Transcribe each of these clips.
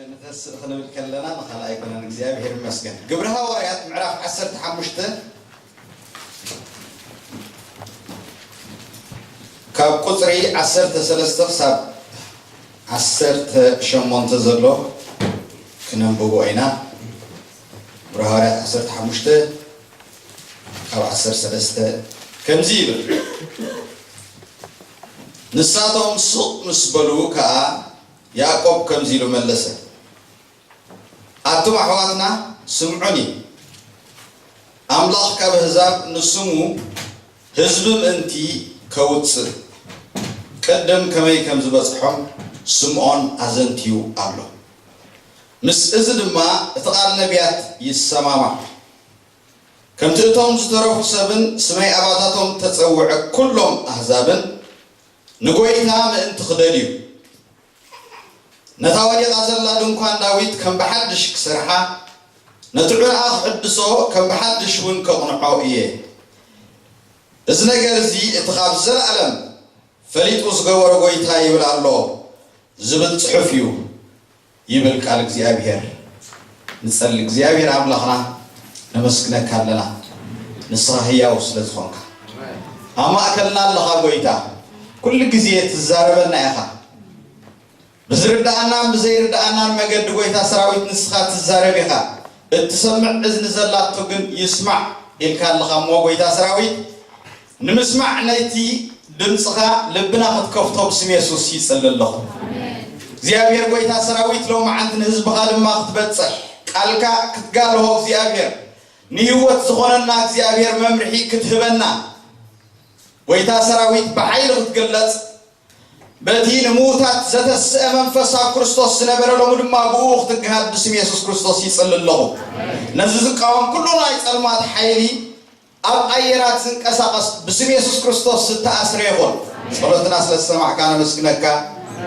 ንተስእ ክንብል ከለና ንኻልእ ኣይኮነን። እግዚኣብሔር ይመስገን። ግብረ ሃዋርያት ምዕራፍ ዓሰርተ ሓሙሽተ ካብ ቁፅሪ ዓሰርተ ሰለስተ ክሳብ ዓሰርተ ሸሞንተ ዘሎ ክነንብቦ ኢና። ግብረ ሃዋርያት ዓሰርተ ሓሙሽተ ካብ ዓሰርተ ሰለስተ ከምዚ ይብል። ንሳቶም ስቕ ምስ በሉ ከኣ ያዕቆብ ከምዚ ኢሉ መለሰ፣ ኣቱም ኣሕዋትና ስምዑኒ፣ ኣምላኽ ካብ ኣህዛብ ንስሙ ህዝቢ ምእንቲ ከውጽእ ቅድም ከመይ ከም ዝበጽሖም ስምዖን ኣዘንትዩ ኣሎ። ምስ እዚ ድማ እቲ ቓል ነቢያት ይሰማማዕ። ከምቲ እቶም ዝተረፉ ሰብን ስመይ ኣባታቶም ተጸውዐ ኩሎም ኣህዛብን ንጎይታ ምእንቲ ክደልዩ ነታ ወዲቓ ዘላ ድንኳን ዳዊት ከም ብሓድሽ ክሰርሓ ነቲ ዑናኣ ክሕድሶ ከም ብሓድሽ እውን ከቕንዖ እየ። እዚ ነገር እዚ እቲ ካብ ዘለኣለም ፈሊጡ ዝገበሮ ጎይታ ይብል ኣሎ ዝብል ጽሑፍ እዩ ይብል ቃል እግዚኣብሔር። ንጸሊ። እግዚኣብሔር ኣምላኽና ነመስግነካ ኣለና፣ ንስኻ ህያው ስለ ዝኾንካ። ኣብ ማእከልና ኣለኻ ጎይታ፣ ኩሉ ግዜ ትዛረበና ኢኻ። ብዝርድኣናን ብዘይርድኣናን መገዲ ጎይታ ሰራዊት ንስኻ ትዛረብ ኢኻ። እትሰምዕ እዝኒ ዘላቶ ግን ይስማዕ ኢልካ ኣለኻ እሞ ጎይታ ሰራዊት ንምስማዕ ነቲ ድምፅኻ ልብና ክትከፍቶ ብስም የሱስ ይፅሊ ኣለኹ። እግዚኣብሔር ጎይታ ሰራዊት ሎመዓንቲ ንህዝብኻ ድማ ክትበፅሕ ቃልካ ክትጋልሆ እግዚኣብሔር ንህይወት ዝኾነና እግዚኣብሔር መምርሒ ክትህበና ጎይታ ሰራዊት ብሓይሊ ክትግለፅ በቲ ንምዉታት ዘተስአ መንፈስ ኣብ ክርስቶስ ዝነበረ ሎሚ ድማ ብእኡ ክትግሃድ ብስም የሱስ ክርስቶስ ይጽሊ ኣለኹ። ነዚ ዝቃወም ኩሉ ናይ ጸልማት ሓይሊ ኣብ ኣየራት ዝንቀሳቐስ ብስም የሱስ ክርስቶስ ዝተኣስረ ይኹን። ጸሎትና ስለ ዝሰማዕካ ነመስግነካ።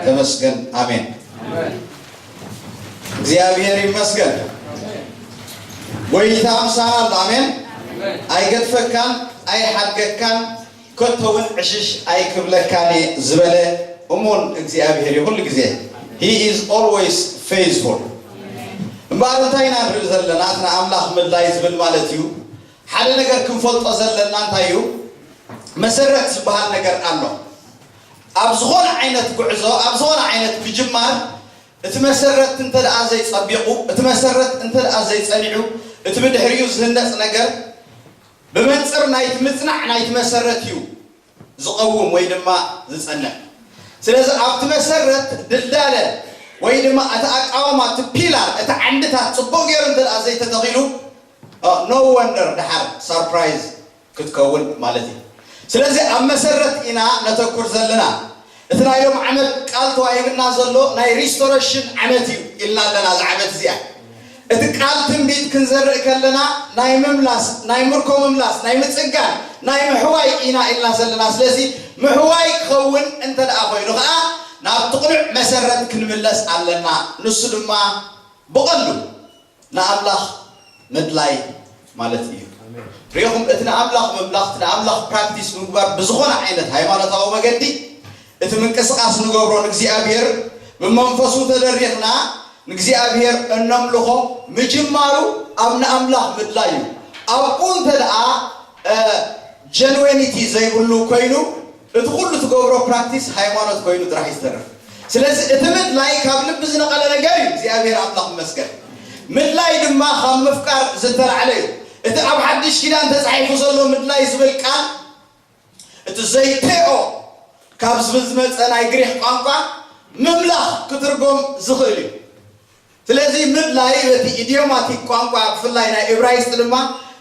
ተመስገን። ኣሜን። እግዚኣብሔር ይመስገን። ጎይታ ምሳና ኣሎ። ኣሜን። ኣይገድፈካን ኣይሓድገካን። ከቶ እውን ዕሽሽ ኣይክብለካን እየ ዝበለ እሙን እግዚኣብሔር እዩ። ኩሉ ግዜ he is always faithful። እምበኣር እንታይ ኢና ንርኢ ዘለና? እቲ ንኣምላኽ ምድላይ ዝብል ማለት እዩ። ሓደ ነገር ክንፈልጦ ዘለና እንታይ እዩ? መሰረት ዝበሃል ነገር ኣሎ። ኣብ ዝኾነ ዓይነት ጉዕዞ፣ ኣብ ዝኾነ ዓይነት ምጅማር እቲ መሰረት እንተ ደኣ ዘይጸቢቑ፣ እቲ መሰረት እንተ ደኣ ዘይጸኒዑ፣ እቲ ብድሕሪኡ ዝህነጽ ነገር ብመንጽር ናይቲ ምጽናዕ ናይቲ መሰረት እዩ ዝቐውም ወይ ድማ ዝጸንዕ። ስለዚ ኣብቲ መሰረት ድልዳለ ወይ ድማ እቲ ኣቃውማ፣ እቲ ፒላር፣ እቲ ዓንድታት ጽቡቕ ገይሩ እንተ ደኣ ዘይተተኺሉ፣ ኖ ወንደር ደሓር ሳርፕራይዝ ክትከውን ማለት እዩ። ስለዚ ኣብ መሰረት ኢና ነተኩር ዘለና። እቲ ናይ ሎም ዓመት ቃል ተዋሂብና ዘሎ ናይ ሪስቶሬሽን ዓመት እዩ ኢልና ኣለና። እዚ ዓመት እዚኣ እቲ ቃል ትንቢት ክንዘርእ ከለና ናይ ምምላስ፣ ናይ ምርኮ ምምላስ፣ ናይ ምጽጋን፣ ናይ ምሕዋይ ኢና ኢልና ዘለና። ስለዚ ምሕዋይ ክኸውን እንተ ደኣ ኮይኑ ኸዓ ናብ ትቕኑዕ መሰረት ክንምለስ ኣለና። ንሱ ድማ ብቐንዱ ንኣምላኽ ምድላይ ማለት እዩ። ሪኢኹም፣ እቲ ንኣምላኽ ምምላኽ፣ እቲ ንኣምላኽ ፕራክቲስ ምግባር ብዝኾነ ዓይነት ሃይማኖታዊ መገዲ እቲ ምንቅስቓስ ንገብሮ ንእግዚኣብሔር ብመንፈሱ ተደሪኽና ንእግዚኣብሔር እነምልኾ ምጅማሩ ኣብ ንኣምላኽ ምድላይ እዩ። ኣብኡ እንተ ደኣ ጀንዌኒቲ ዘይብሉ ኮይኑ እቲ ኩሉ ትገብሮ ፕራክቲስ ሃይማኖት ኮይኑ ጥራሕ ይዝተረፍ። ስለዚ እቲ ምድላይ ካብ ልቢ ዝነቐለ ነገር እዩ። እግዚኣብሔር ኣምላኽ ይመስገን። ምድላይ ድማ ካብ ምፍቃር ዝተላዕለ እዩ። እቲ ኣብ ሓድሽ ኪዳን ተጻሒፉ ዘሎ ምድላይ ዝብል ቃል እቲ ዘይቴኦ ካብ ዝብል ዝመጸ ናይ ግሪኽ ቋንቋ ምምላኽ ክትርጎም ዝኽእል እዩ። ስለዚ ምድላይ በቲ ኢዲዮማቲክ ቋንቋ ብፍላይ ናይ እብራይስጥ ድማ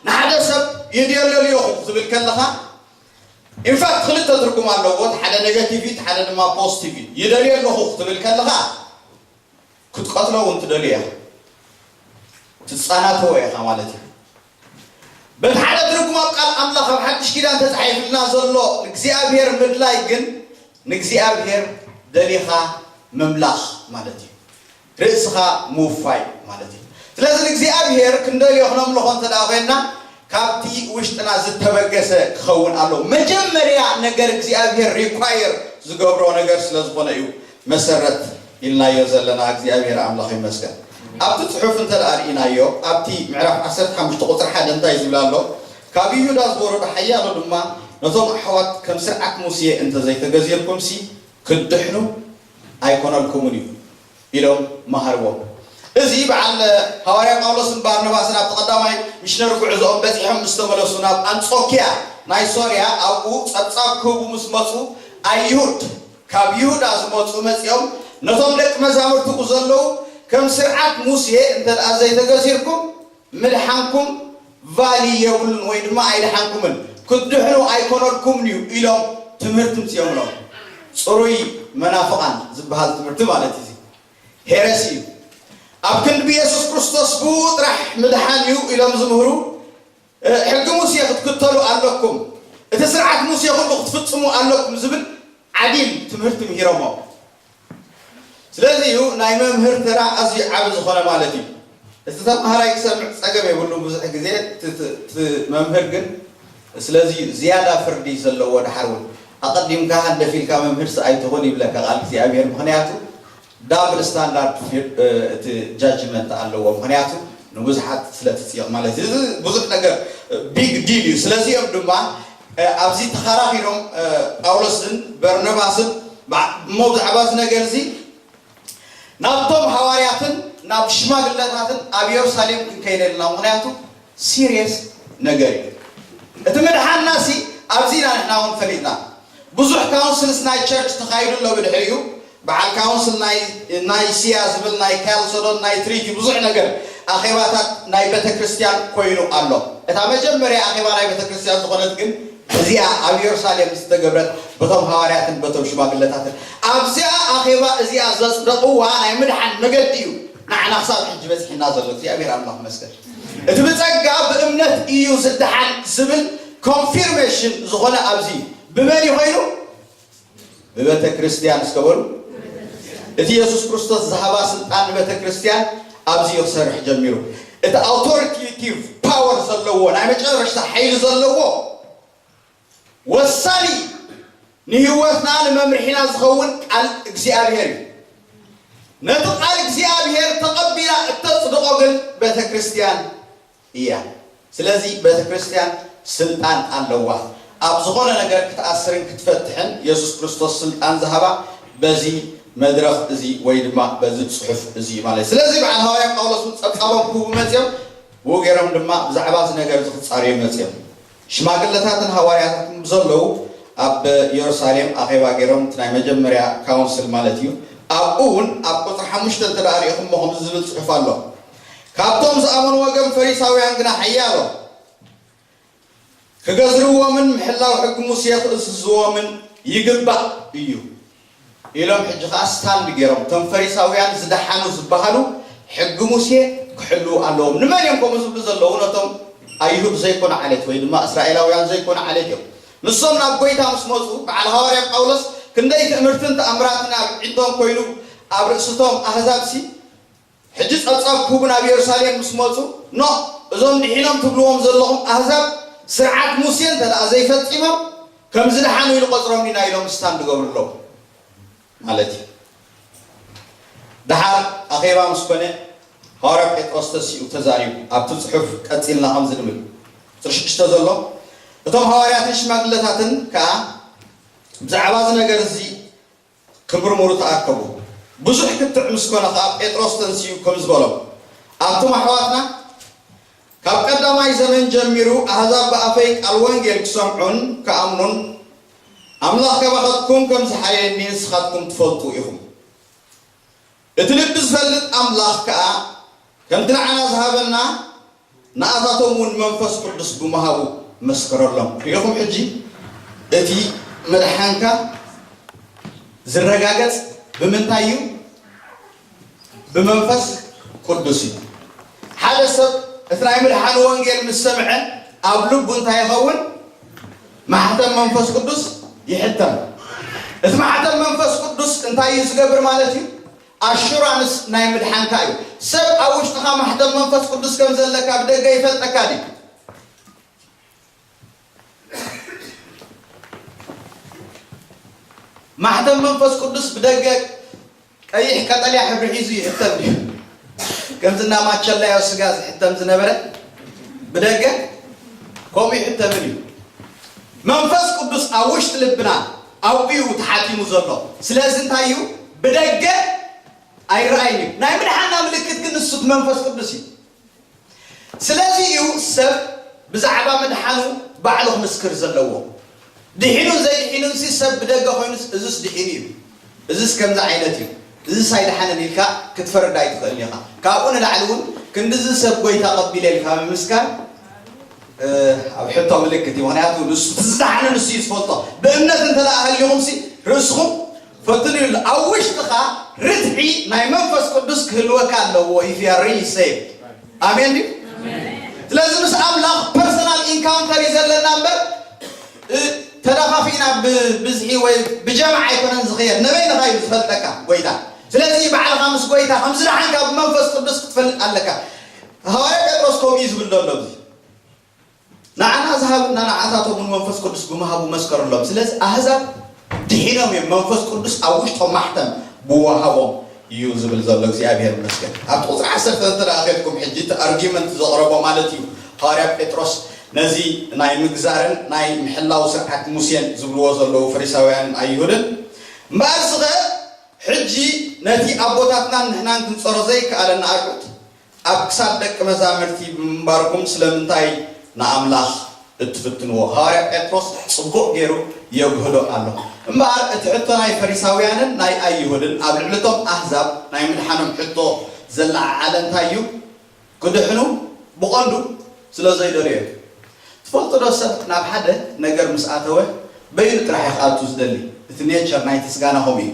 ንሓደ ሰብ ይድየለሉ ኢኹ ክትብል ከለኻ ኢንፋክት ክልተ ትርጉም ኣለዎ። ሓደ ኔጋቲቭ እዩ፣ ሓደ ድማ ፖዚቲቭ እዩ። ይደልዮ ኣለኹ ክትብል ከለኻ ክትቀትሎ እውን ትደልዮ ኢኻ፣ ትጻናተዎ ኢኻ ማለት እዩ። በቲ ሓደ ትርጉም ኣብ ቃል ኣምላኽ ኣብ ሓድሽ ኪዳን ተጻሒፍልና ዘሎ እግዚኣብሔር ምድላይ ግን ንእግዚኣብሔር ደሊኻ ምምላኽ ማለት እዩ። ርእስኻ ምውፋይ ማለት እዩ። ስለዚ ንእግዚኣብሔር ክንደልዮ ክነምልኾ እንተ ደኣ ኮይንና ካብቲ ውሽጥና ዝተበገሰ ክኸውን ኣለዎ። መጀመርያ ነገር እግዚኣብሔር ሪኳየር ዝገብሮ ነገር ስለ ዝኾነ እዩ መሰረት ኢልናዮ ዘለና እግዚኣብሔር ኣምላኽ ይመስገን። ኣብቲ ጽሑፍ እንተ ደኣ ርኢናዮ፣ ኣብቲ ምዕራፍ ዓሰርተ ሓሙሽተ ቁጽሪ ሓደ እንታይ ዝብል ኣሎ? ካብ ይሁዳ ዝወረዱ ሓያሎ ድማ ነቶም ኣሕዋት ከም ስርዓት ሙሴ እንተ ዘይተገዚርኩምሲ ክትድሕኑ ኣይኮነልኩምን እዩ ኢሎም መሃርዎም። እዚ በዓል ሃዋርያ ጳውሎስን ባርናባስን ኣብቲ ቀዳማይ ሚሽነሪ ጉዕዞኦም በጺሖም ምስ ተመለሱ ናብ ኣንጾኪያ ናይ ሶርያ ኣብኡ ጸብጻብ ክህቡ ምስ መጹ ኣይሁድ ካብ ይሁዳ ዝመጹ መጺኦም ነቶም ደቂ መዛሙርትኡ ዘለዉ ከም ስርዓት ሙሴ እንተ ደኣ ዘይተገዚርኩም ምድሓንኩም ቫሊ የብሉን ወይ ድማ ኣይድሓንኩምን ክትድሕኑ ኣይኮነልኩምን እዩ ኢሎም ትምህርቲ ምጽኦምሎም። ጽሩይ መናፍቓን ዝበሃል ትምህርቲ ማለት እዩ። ሄረሲ እዩ። ኣብ ክንዲ ብየሱስ ክርስቶስ ብኡ ጥራሕ ምድሓን እዩ ኢሎም ዝምህሩ ሕጊ ሙሴ ክትክተሉ ኣለኩም፣ እቲ ስርዓት ሙሴ ኩሉ ክትፍጽሙ ኣለኩም ዝብል ዓዲል ትምህርቲ ምሂሮሞ። ስለዚ እዩ ናይ መምህር ተራ ኣዝዩ ዓቢ ዝኾነ ማለት እዩ። እቲ ተምሃራይ ክሰምዕ ጸገም የብሉን ብዙሕ ግዜ፣ እቲ መምህር ግን ስለዚ ዝያዳ ፍርዲ ዘለዎ ድሓር እውን ኣቐዲምካ ሃንደፊልካ መምህር ስኣይትኹን ይብለካ ቃል እግዚኣብሔር። ምኽንያቱ ዳብል ስታንዳርድ እቲ ጃጅመንት ኣለዎ። ምኽንያቱ ንብዙሓት ስለ ትፅይቕ ማለት እዩ። እዚ ብዙሕ ነገር ቢግ ዲል እዩ። ስለዚኦም ድማ ኣብዚ ተኸራኺሮም ጳውሎስን በርነባስን ብዛዕባ እዚ ነገር እዚ ናብቶም ሃዋርያትን ናብ ሽማግለታትን ኣብ የሩሳሌም ክንከይድ ኣለና። ምኽንያቱ ሲሪየስ ነገር እዩ። እቲ ምድሓንና ሲ ኣብዚ ኢና ንሕና እውን ፈሊጥና። ብዙሕ ካውንስልስ ናይ ቸርች ተኻይዱ ኣሎ ብድሕሪኡ በዓል ካውንስል ናይ ናይሲያ ዝብል ናይ ካልሶዶን ናይ ትሪቲ ብዙሕ ነገር ኣኼባታት ናይ ቤተ ክርስቲያን ኮይኑ ኣሎ። እታ መጀመርያ ኣኼባ ናይ ቤተ ክርስቲያን ዝኾነት ግን እዚኣ ኣብ የሩሳሌም ዝተገብረት በቶም ሃዋርያትን በቶም ሽማግለታትን ኣብዚኣ ኣኼባ እዚኣ ዘጽደቕዋ ናይ ምድሓን መገዲ እዩ ንዓና ክሳብ ሕጂ በጽሒና ዘሎ። እግዚኣብሔር ኣምላኽ መስገን። እቲ ብጸጋ ብእምነት እዩ ዝደሓን ዝብል ኮንፊርሜሽን ዝኾነ ኣብዚ ብመን ኮይኑ ብቤተ ክርስቲያን እስከ በሉ። እቲ የሱስ ክርስቶስ ዝሃባ ስልጣን ንቤተ ክርስቲያን ኣብዚ እዩ ክሰርሕ ጀሚሩ። እቲ ኣውቶሪቴቲቭ ፓወር ዘለዎ ናይ መጨረሽታ ሓይሊ ዘለዎ ወሳኒ ንህይወትና ንመምርሒና ዝኸውን ቃል እግዚኣብሔር እዩ። ነቲ ቃል እግዚኣብሔር ተቐቢላ እተጽድቖ ግን ቤተ ክርስቲያን እያ። ስለዚ ቤተ ክርስቲያን ስልጣን ኣለዋ። ኣብ ዝኾነ ነገር ክትኣስርን ክትፈትሕን የሱስ ክርስቶስ ስልጣን ዝሃባ በዚ መድረኽ እዚ ወይ ድማ በዚ ጽሑፍ እዚ ማለት እዩ። ስለዚ በዓል ሃዋርያ ጳውሎስ እውን ጸብጻቦም ክህቡ መጺኦም ብኡ ገይሮም ድማ ብዛዕባ እዚ ነገር እዚ ክጻረዩ መጺኦም። ሽማግለታትን ሃዋርያታትን ብዘለዉ ኣብ የሩሳሌም ኣኼባ ገይሮም እቲ ናይ መጀመርያ ካውንስል ማለት እዩ። ኣብኡ እውን ኣብ ቁፅሪ ሓሙሽተ እንተ ደኣ ሪኢኹሞ ከምዚ ዝብል ፅሑፍ ኣሎ። ካብቶም ዝኣመኑ ወገን ፈሪሳውያን ግና ሓያሎ ክገዝርዎምን ምሕላው ሕጊ ሙሴ ክእዝዝዎምን ይግባእ እዩ ኢሎም ሕጂ ከዓ ስታንድ ገይሮም እቶም ፈሪሳውያን ዝደሓኑ ዝበሃሉ ሕጊ ሙሴ ክሕልዉ ኣለዎም። ንመን እዮም ከምኡ ዝብሉ ዘለዉ? ነቶም ኣይሁድ ዘይኮነ ዓሌት ወይ ድማ እስራኤላውያን ዘይኮነ ዓሌት እዮም። ንሶም ናብ ጎይታ ምስ መፁ በዓል ሃዋርያ ጳውሎስ ክንደይ ትእምርትን ተኣምራትን ኣብ ዒንቶም ኮይኑ ኣብ ርእስቶም ኣህዛብ ሲ ሕጂ ጸብጻብ ክህቡ ናብ የሩሳሌም ምስ መጹ፣ ኖእ፣ እዞም ድሒኖም ትብልዎም ዘለኹም ኣህዛብ ስርዓት ሙሴ እንተ ደኣ ዘይፈጺሞም፣ ከም ዝደሓኑ ኢሉ ቆጽሮም ኢና ኢሎም ስታንድ ገብሩ ኣለዉ ማለት እዩ። ደሓር ኣኼባ ምስ ኮነ፣ ሃዋርያ ጴጥሮስ ተሲኡ ተዛሪቡ። ኣብቲ ጽሑፍ ቀጺልና ከምዚ ንብል። ቁጽሪ ሽዱሽተ ዘሎ፣ እቶም ሃዋርያትን ሽማግለታትን ከኣ ብዛዕባ እዚ ነገር እዚ ክምርምሩ ተኣከቡ። ብዙሕ ክትዕ ምስ ኮነ ኸኣ ጴጥሮስ ተንሲኡ ከምዚ በሎም፣ ኣንቱም ኣሕዋትና፣ ካብ ቀዳማይ ዘመን ጀሚሩ ኣህዛብ ብኣፈይ ቃል ወንጌል ክሰምዑን ክኣምኑን ኣምላኽ ካባኻትኩም ከም ዝሓየኒ ንስኻትኩም ትፈልጡ ኢኹም። እቲ ልቢ ዝፈልጥ ኣምላኽ ከኣ ከምቲ ንዓና ዝሃበና ንኣታቶም እውን መንፈስ ቅዱስ ብምሃቡ መስከረሎም። ርኢኹም ሕጂ እቲ ምድሓንካ ዝረጋገጽ ብምንታይ እዩ? ብመንፈስ ቅዱስ እዩ። ሓደ ሰብ እቲ ናይ ምድሓን ወንጌል ምስ ሰምዐ ኣብ ልቡ እንታይ ይኸውን? ማሕተም መንፈስ ቅዱስ ይሕተም። እቲ ማሕተም መንፈስ ቅዱስ እንታይ እዩ ዝገብር ማለት እዩ? ኣሹራንስ ናይ ምድሓንካ እዩ። ሰብ ኣብ ውሽጥኻ ማሕተም መንፈስ ቅዱስ ከም ዘለካ ብደገ ይፈልጠካ ድዩ? ማሕተም መንፈስ ቅዱስ ብደገ ቀይሕ ቀጠልያ ሕብሪ ሒዙ ይሕተም እዩ። ከምዚ እና ማቸላዮ ስጋ ዝሕተም ዝነበረ ብደገ ከምኡ ይሕተምን እዩ። መንፈስ ቅዱስ ኣብ ውሽጢ ልብና ኣብኡ እዩ ተሓቲሙ ዘሎ። ስለዚ እንታይ እዩ? ብደገ ኣይረኣይን እዩ። ናይ ምድሓና ምልክት ግን ንሱ እቲ መንፈስ ቅዱስ እዩ። ስለዚ እዩ ሰብ ብዛዕባ ምድሓኑ ባዕሉ ክምስክር ዘለዎ። ድሒኑን ዘይድሒኑን ሲ ሰብ ብደገ ኮይኑስ እዙስ ድሒኑ እዩ፣ እዙስ ከምዚ ዓይነት እዩ፣ እዙስ ኣይደሓነን ኢልካ ክትፈርድ ኣይትኽእልን ኢኻ። ካብኡ ንላዕሊ እውን ክንድዚ ሰብ ጎይታ ቀቢለ ኢልካ ምምስካር ኣብ ሕቶ ምልክት እዩ። ምክንያቱ ንሱ ትዝዳሓነ ንሱ እዩ ዝፈልጦ። ብእምነት እንተ ደኣ ሃሊኹም ሲ ርእስኹም ፈትኑ ይብል። ኣብ ውሽጥኻ ርትዒ ናይ መንፈስ ቅዱስ ክህልወካ ኣለዎ። If you are really saved. ኣሜን ድዩ? ስለዚ ምስ ኣምላኽ ፐርሰናል ኢንካውንተር እዩ ዘለና እምበር ተደፋፊእና ብብዝሒ ወይ ብጀማዓ ኣይኮነን ዝኽየድ። ነበይንኻ እዩ ዝፈልጠካ ጎይታ። ስለዚ ባዕልኻ ምስ ጎይታ ከም ዝደሓንካ ብመንፈስ ቅዱስ ክትፈልጥ ኣለካ። ሃዋርያ ጴጥሮስ ከምኡ እዩ ዝብል ዘሎ። ንዓና ዝሃበና ንዓታቶም እውን መንፈስ ቅዱስ ብምሃቡ መስከሩሎም። ስለዚ ኣህዛብ ድሒኖም እዮም፣ መንፈስ ቅዱስ ኣብ ውሽጦም ማሕተም ብወሃቦም እዩ ዝብል ዘሎ። እግዚኣብሔር ይመስገን። ኣብቲ ቁፅሪ ዓሰርተ እንተ ደኣ ኬድኩም ሕጂ እቲ ኣርጊመንት ዘቕረቦ ማለት እዩ። ሃዋርያ ጴጥሮስ ነዚ ናይ ምግዛርን ናይ ምሕላው ስርዓት ሙሴን ዝብልዎ ዘለዉ ፈሪሳውያንን ኣይሁድን እምበኣር ስኸ ሕጂ ነቲ ኣቦታትናን ንሕናን ክንጸሮ ዘይከኣለና ኣርዑት ኣብ ክሳድ ደቂ መዛሙርቲ ብምንባርኩም ስለምንታይ ንኣምላኽ እትፍትንዎ? ሃዋርያ ጴጥሮስ ጽቡቕ ገይሩ የግህዶ ኣሎ። እምበኣር እቲ ሕቶ ናይ ፈሪሳውያንን ናይ ኣይሁድን ኣብ ልዕሊ እቶም ኣህዛብ ናይ ምድሓኖም ሕቶ ዘለዓዓለ እንታይ እዩ? ክድሕኑ ብቐንዱ ስለ ዘይደልዩ እዮም። ትፈልጡ ዶ ሰብ ናብ ሓደ ነገር ምስ ኣተወ በይኑ ጥራሕ እዩ ክኣቱ ዝደሊ። እቲ ኔቸር ናይቲ ስጋና ከምኡ እዩ።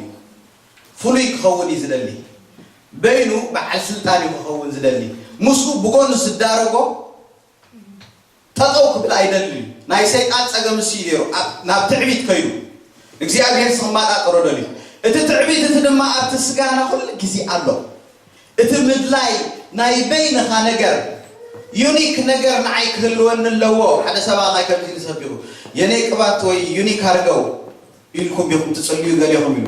ፍሉይ ክኸውን እዩ ዝደሊ። በይኑ በዓል ስልጣን እዩ ክኸውን ዝደሊ። ምስኡ ብጎኑ ዝዳረጎ ጠጠው ክብል ኣይደልን እዩ። ናይ ሰይጣን ጸገም እሱ እዩ ነይሩ። ኣብ- ናብ ትዕቢት ከይዱ እግዚኣብሔር ዝመጣጠሮ ደልዩ። እቲ ትዕቢት እቲ ድማ ኣብቲ ስጋና ኩሉ ግዜ ኣሎ። እቲ ምድላይ ናይ በይንኻ ነገር ዩኒክ ነገር ንዓይ ክህልወኒ ኣለዎ። ሓደ ሰብኣይ ከምዚ ኢሉ ሰቢኹ የኔ ቅባት ወይ ዩኒክ ኣርገው ኢልኩም ዲኹም ትጽልዩ ገሊኹም ኢሉ።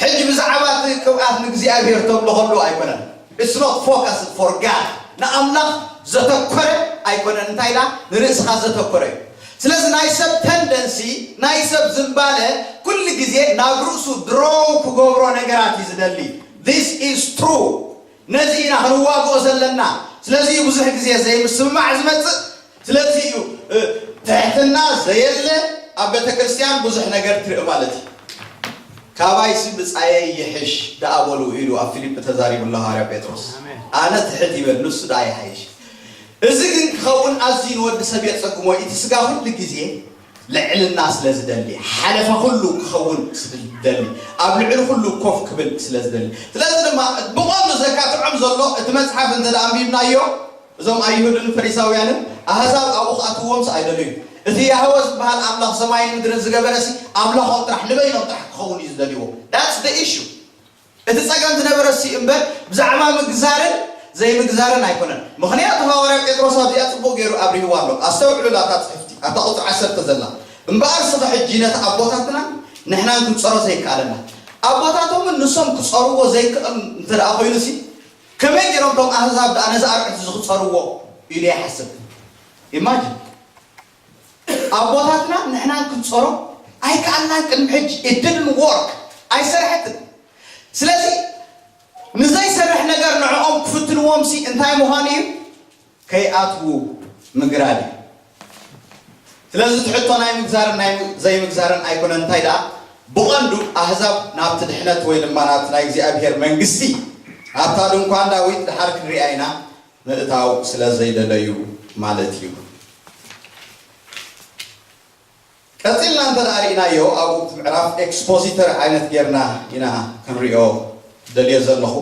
ሕጂ ብዛዕባ እቲ ቅብኣት ንእግዚኣብሔር ተምልኸሉ ኣይኮነን። It's not focused for God። ንኣምላኽ ዘተኮረ ኣይኮነን። እንታይ ኢላ ንርእስኻ ዘተኮረ እዩ። ስለዚ ናይ ሰብ ተንደንሲ ናይ ሰብ ዝንባለ ኩሉ ግዜ ናብ ርእሱ ድሮው ክገብሮ ነገራት እዩ ዝደሊ። This is true። ነዚ ኢና ክንዋግኦ ዘለና። ስለዚ ብዙሕ ግዜ ዘይምስምማዕ ዝመጽእ ስለዚ እዩ። ትሕትና ዘየለ ኣብ ቤተ ክርስቲያን ብዙሕ ነገር ትርኢ ማለት እዩ። ካባይሲ ብጻየይ ይሕሽ ደኣ በሉ ኢሉ ኣብ ፊልጲ ተዛሪቡ ኣሎ ሃዋርያ ጴጥሮስ። ኣነ ትሕት ይበል ንሱ ደኣ ይሓይሽ። እዚ ግን ክኸውን ኣዝዩ ንወዲ ሰብ የጸግሞ። እቲ ስጋ ኩሉ ግዜ ልዕልና ስለ ዝደሊ፣ ሓለፋ ኩሉ ክኸውን ስለ ዝደሊ፣ ኣብ ልዕሊ ኩሉ ኮፍ ክብል ስለ ዝደሊ። ስለዚ ድማ ብቐንዱ ዘካትዖም ዘሎ እቲ መጽሓፍ እንተ ደኣ ኣንቢብናዮ እዞም ኣይሁድን ፈሪሳውያንን ኣህዛብ ኣብኡ ክኣትውዎምስ ኣይደለዩን። እቲ ያህወ ዝበሃል ኣምላኽ ሰማይን ምድርን ዝገበረሲ ኣምላኾም ጥራሕ ንበይኖም ጥራሕ ክኸውን እዩ ዝደልይዎ። That's the issue። እቲ ጸገም ዝነበረሲ እምበር ብዛዕባ ምግዛርን ዘይምግዛርን ኣይኮነን። ምኽንያቱ ሃዋርያ ጴጥሮስ ኣብዚኣ ጽቡቕ ገይሩ ኣብሪህዋ ኣሎ። ኣስተውዕሉላ እታ ጽሕፍቲ ኣብታ ቁጽሪ ዓሰርተ ዘላ። እምበኣር ስኸ ሕጂ ነቲ ኣቦታትና ንሕናን ክንጸሮ ዘይከኣለና ኣቦታቶምን ንሶም ክጸርዎ ዘይከኣሉ እንተ ደኣ ኮይኑሲ ከመይ ገይሮም እቶም ኣህዛብ ደኣ ነዚ ኣርዑት እዚ ክጸርዎ ኢሉ ይሓስብ። ኢማጂን ኣቦታትና ንሕናን ክንጸሮ ኣይከኣልናን። ቅድሚ ሕጂ it didn't work ኣይሰርሐትን። ስለዚ ንዘይሰርሕ ነገር ንዕኦም ክፍትንዎም ሲ እንታይ ምዃን እዩ? ከይኣትዉ ምግዳድ እዩ። ስለዚ እቲ ሕቶ ናይ ምግዛርን ናይ ዘይምግዛርን ኣይኮነን። እንታይ ደኣ ብቐንዱ ኣህዛብ ናብቲ ድሕነት ወይ ድማ ናብቲ ናይ እግዚኣብሔር መንግስቲ ናብታ ድንኳን ዳዊት ድሓር ክንሪኣ ኢና ምእታው ስለ ዘይደለዩ ማለት እዩ። ቀጺልና እንተ ደኣ ርኢናዮ ኣብኡ እቲ ምዕራፍ ኤክስፖዚተር ዓይነት ጌርና ኢና ክንሪኦ ደልየ ዘለኹ።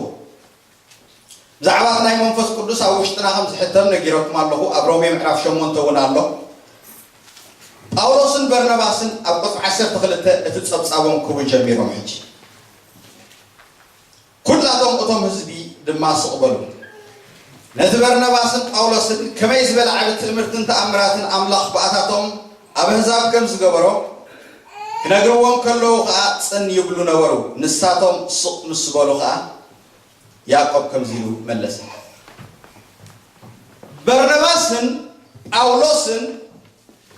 ብዛዕባ እቲ ናይ መንፈስ ቅዱስ ኣብ ውሽጥና ከም ዝሕተም ነጊረኩም ኣለኹ። ኣብ ሮሜ ምዕራፍ ሸሞንተ እውን ኣሎ። ጳውሎስን በርነባስን ኣብ ቁጽሪ ዓሰርተ ክልተ እቲ ጸብጻቦም ክህቡ ጀሚሮም። ሕጂ ኩላቶም እቶም ህዝቢ ድማ ስቕ በሉ። ነቲ በርነባስን ጳውሎስን ከመይ ዝበለ ዓቢ ትእምርትን ተኣምራትን ኣምላኽ ብኣታቶም ኣብ ኣህዛብ ከም ዝገበሮ ክነግርዎም ከለዉ ኸኣ ጽን ይብሉ ነበሩ። ንሳቶም ስቕ ምስ በሉ ኸኣ ያዕቆብ ከምዚ ኢሉ መለሰ። በርነባስን ጳውሎስን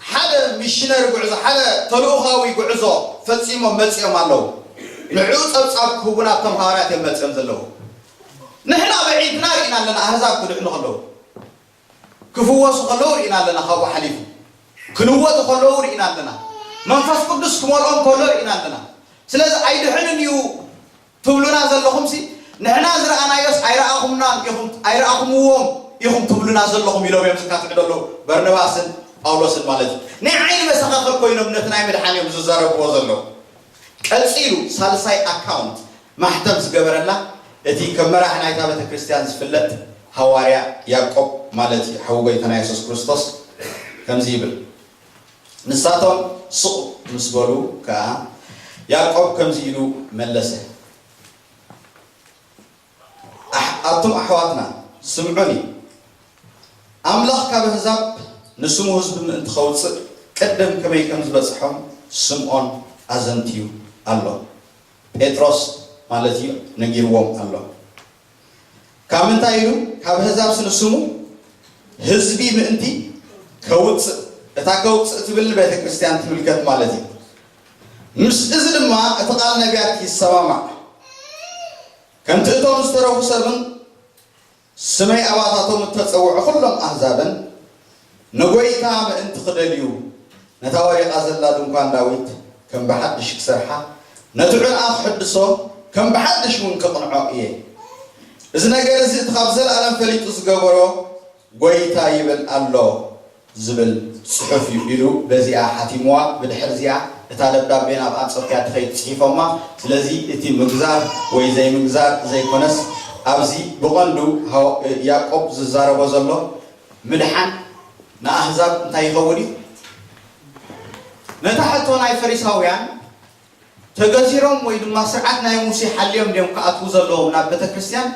ሓደ ሚሽነሪ ጉዕዞ፣ ሓደ ተልእኾዊ ጉዕዞ ፈጺሞም መጺኦም ኣለዉ። ንዕኡ ጸብጻብ ክህቡ ናብቶም ሃዋርያት እዮም መጺኦም ዘለዉ። ንሕና ብዒንትና ርኢና ኣለና፣ ኣህዛብ ክድሕኑ ከለዉ፣ ክፍወሱ ከለዉ ርኢና ኣለና፣ ካብኡ ሓሊፉ ክንወጡ ከለዉ ርኢና ኣለና፣ መንፈስ ቅዱስ ክመልኦም ከሎ ርኢና ኣለና። ስለዚ ኣይድሕንን እዩ ትብሉና ዘለኹምሲ፣ ንሕና ዝረኣናዮስ ኣይረኣኹምናን ኢኹም፣ ኣይረኣኹምዎም ኢኹም ትብሉና ዘለኹም ኢሎም እዮም ዝካትዑ ዘለዉ፣ በርነባስን ጳውሎስን ማለት እዩ። ናይ ዓይኒ መሰኻኽር ኮይኖም ነቲ ናይ ምድሓን እዮም ዝዛረብዎ ዘለዉ። ቀጺሉ ሳልሳይ ኣካውንት ማሕተም ዝገበረላ፣ እቲ ከም መራሒ ናይታ ቤተ ክርስቲያን ዝፍለጥ ሃዋርያ ያዕቆብ ማለት እዩ። ሓው ጎይታና የሱስ ክርስቶስ ከምዚ ይብል። ንሳቶም ስቕ ምስ በሉ ከኣ ያዕቆብ ከምዚ ኢሉ መለሰ። ኣሕ-፣ ኣቱም ኣሕዋትና ስምዑኒ። ኣምላኽ ካብ ኣህዛብ ንስሙ ህዝቢ ምእንቲ ኸውጽእ ቅድም ከመይ ከም ዝበጽሖም ስምዖን ኣዘንትዩ ኣሎ። ጴጥሮስ ማለት እዩ ነጊርዎም ኣሎ። ካብ ምንታይ ኢሉ? ካብ ኣህዛብ ንስሙ ህዝቢ ምእንቲ ከውጽእ። እታ ከውጽእ ትብል ንቤተ ክርስቲያን ትምልከት ማለት እዩ። ምስ እዚ ድማ እቲ ቃል ነቢያት ይሰማማዕ። ከምቲ እቶም ዝተረፉ ሰብን ስመይ ኣባታቶም እተጸውዑ ኩሎም ኣህዛብን ንጎይታ ምእንቲ ክደልዩ ነታ ወዲቓ ዘላ ድንኳን ዳዊት ከም ብሓድሽ ክሰርሓ፣ ነቲ ዑንኣ ክሕድሶ፣ ከም ብሓድሽ እውን ከቕንዖ እየ። እዚ ነገር እዚ እቲ ካብ ዘለኣለም ፈሊጡ ዝገበሮ ጎይታ ይብል ኣሎ ዝብል ጽሑፍ እዩ ኢሉ በዚኣ ሓቲምዋ። ብድሕር እዚኣ እታ ደብዳቤ ናብ ኣንጾክያ ትኸይድ ጽሒፎማ። ስለዚ እቲ ምግዛር ወይ ዘይምግዛር ዘይኮነስ፣ ኣብዚ ብቐንዱ ሃው-፣ ያዕቆብ ዝዛረቦ ዘሎ ምድሓን ንኣህዛብ እንታይ ይኸውን እዩ? ነታ ሕቶ ናይ ፈሪሳውያን ተገዚሮም ወይ ድማ ስርዓት ናይ ሙሴ ሓልዮም ድዮም ክኣትዉ ዘለዎም ናብ ቤተ ክርስቲያን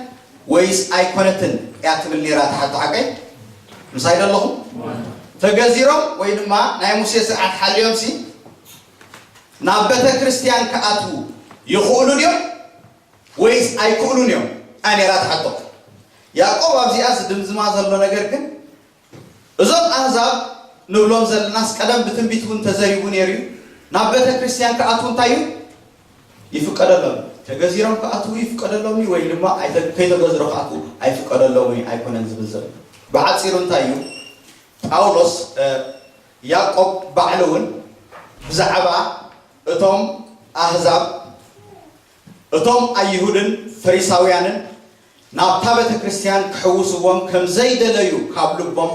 ወይስ ኣይኮነትን እያ ትብል ነይራ እታ ሕቶ ሓቀይ? ምሳይ ዶ ኣለኹም? ተገዚሮም ወይ ድማ ናይ ሙሴ ስርዓት ሓልዮምሲ ናብ ቤተ ክርስቲያን ክኣትዉ ይኽእሉ ድዮም ወይስ ኣይክእሉን እዮም? እያ ነይራ እታ ሕቶ። ያዕቆብ ኣብዚኣ ዝድምዝማ ዘሎ ነገር ግን እዞም ኣህዛብ ንብሎም ዘለናስ ቀደም ብትንቢት እውን ተዘሪቡ ነይሩ እዩ። ናብ ቤተ ክርስቲያን ክኣትዉ እንታይ እዩ ይፍቀደሎም? ተገዚሮም ክኣትዉ ይፍቀደሎም እዩ ወይ ድማ ኣይተ-፣ ከይተገዝሮ ክኣትዉ ኣይፍቀደሎም እዩ ኣይኮነን ዝብል ዘሎ። ብሓጺሩ እንታይ እዩ ጳውሎስ፣ እ፣ ያዕቆብ ባዕሉ እውን ብዛዕባ እቶም ኣህዛብ፣ እቶም ኣይሁድን ፈሪሳውያንን ናብታ ቤተ ክርስቲያን ክሕውስዎም ከም ዘይደለዩ ካብ ልቦም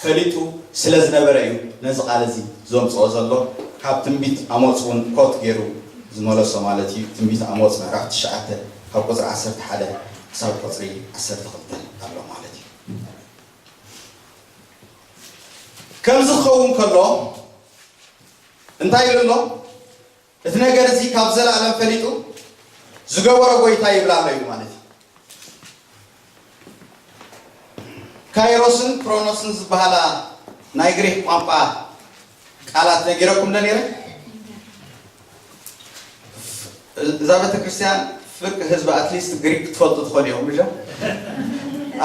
ፈሊጡ ስለ ዝነበረ እዩ ነዚ ቃል እዚ ዘምጽኦ ዘሎ። ካብ ትንቢት ኣሞጽ እውን ኮት ገይሩ ዝመለሶ ማለት እዩ። ትንቢት ኣሞጽ ምዕራፍ ትሽዓተ ካብ ቁጽሪ ዓሰርተ ሓደ ክሳብ ቁጽሪ ዓሰርተ ክልተ ኣሎ ማለት እዩ። ከምዚ ክኸውን ከሎ እንታይ ኢሉ ኣሎ? እቲ ነገር እዚ ካብ ዘለኣለም ፈሊጡ ዝገበሮ ጎይታ ይብል ኣሎ እዩ ማለት እዩ። ካይሮስን ክሮኖስን ዝበሃላ ናይ ግሪክ ቋንቋ ቃላት ነጊረኩም ዶ ነይረ? እዛ ቤተክርስትያን ፍርቂ ህዝቢ ኣትሊስት ግሪክ ክትፈልጡ ትኾኑ እዮም፣ ምሽ?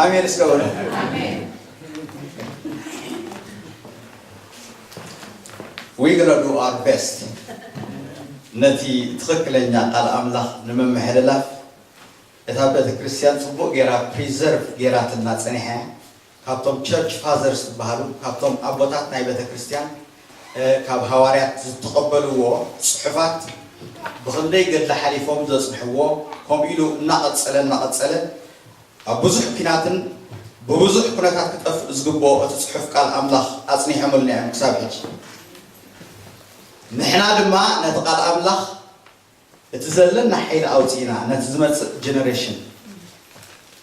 ኣሜን እስከ በሉ። We gonna do our best። ነቲ ትኽክለኛ ቃል ኣምላኽ ንምምሕልላፍ እታ ቤተክርስትያን ጽቡቕ ጌራ ፕሪዘርቭ ጌራትና ጸኒሓ እያ። ካብቶም ቸርች ፋዘርስ ዝበሃሉ፣ ካብቶም ኣቦታት ናይ ቤተክርስትያን፣ እ፣ ካብ ሃዋርያት ዝተቐበልዎ ጽሑፋት ብኽንደይ ገድሊ ሓሊፎም ዘጽንሕዎ፣ ከምኡ ኢሉ እናቐጸለ፣ እናቐጸለ ኣብ ብዙሕ ኲናትን ብብዙሕ ኩነታት ክጠፍእ ዝግብኦ እቲ ጽሑፍ ቃል ኣምላኽ ኣጽኒሖምልና እዮም ክሳብ ሕጂ። ንሕና ድማ ነቲ ቃል ኣምላኽ እቲ ዘለና ሓይሊ ኣውጺእና ነቲ ዝመጽእ ጀነሬሽን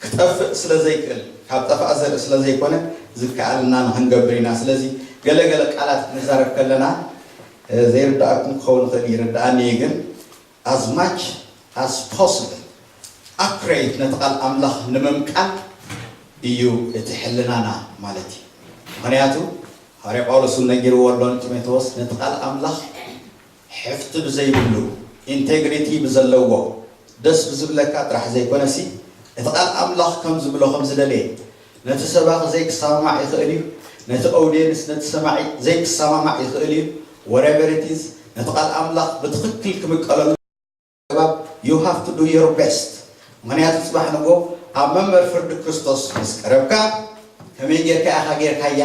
ክጠፍእ ስለ ዘይክእል፣ ካብ ጠፍኣ ዘርኢ ስለ ዘይኮነ፣ ዝከኣለና ንኽንገብር ኢና። ስለዚ ገለ ገለ ቃላት ክንዛረብ ከለና፣ እ፣ ዘይርድኣኩም ክኸውን ይኽእል፣ ይርድኣኒ እዩ፣ ግን as much as possible ኣኩሬት ነቲ ቃል ኣምላኽ ንምምቃል እዩ እቲ ሕልናና ማለት እዩ። ምኽንያቱ ሃዋርያ ጳውሎስ እውን ነጊርዎ ኣሎ ንጢሞቴዎስ፣ ነቲ ቃል ኣምላኽ ሕፍቲ ብዘይብሉ፣ ኢንቴግሪቲ ብዘለዎ፣ ደስ ብዝብለካ ጥራሕ ዘይኮነሲ፣ እቲ ቃል ኣምላኽ ከም ዝብሎ ከም ዝደለየ፣ ነቲ ሰባኺ ዘይክሰማማዕ ይኽእል እዩ፣ ነቲ ኦውድየንስ፣ ነቲ ሰማዒ ዘይክሰማማዕ ይኽእል እዩ። Whatever it is፣ ነቲ ቃል ኣምላኽ ብትኽክል ክምቀለሉ ኣገባብ you have to do your best። ምኽንያቱ ጽባሕ ንጎ ኣብ መንበር ፍርዲ ክርስቶስ ምስ ቀረብካ፣ ከመይ ጌርካ ኢኻ ጌርካያ?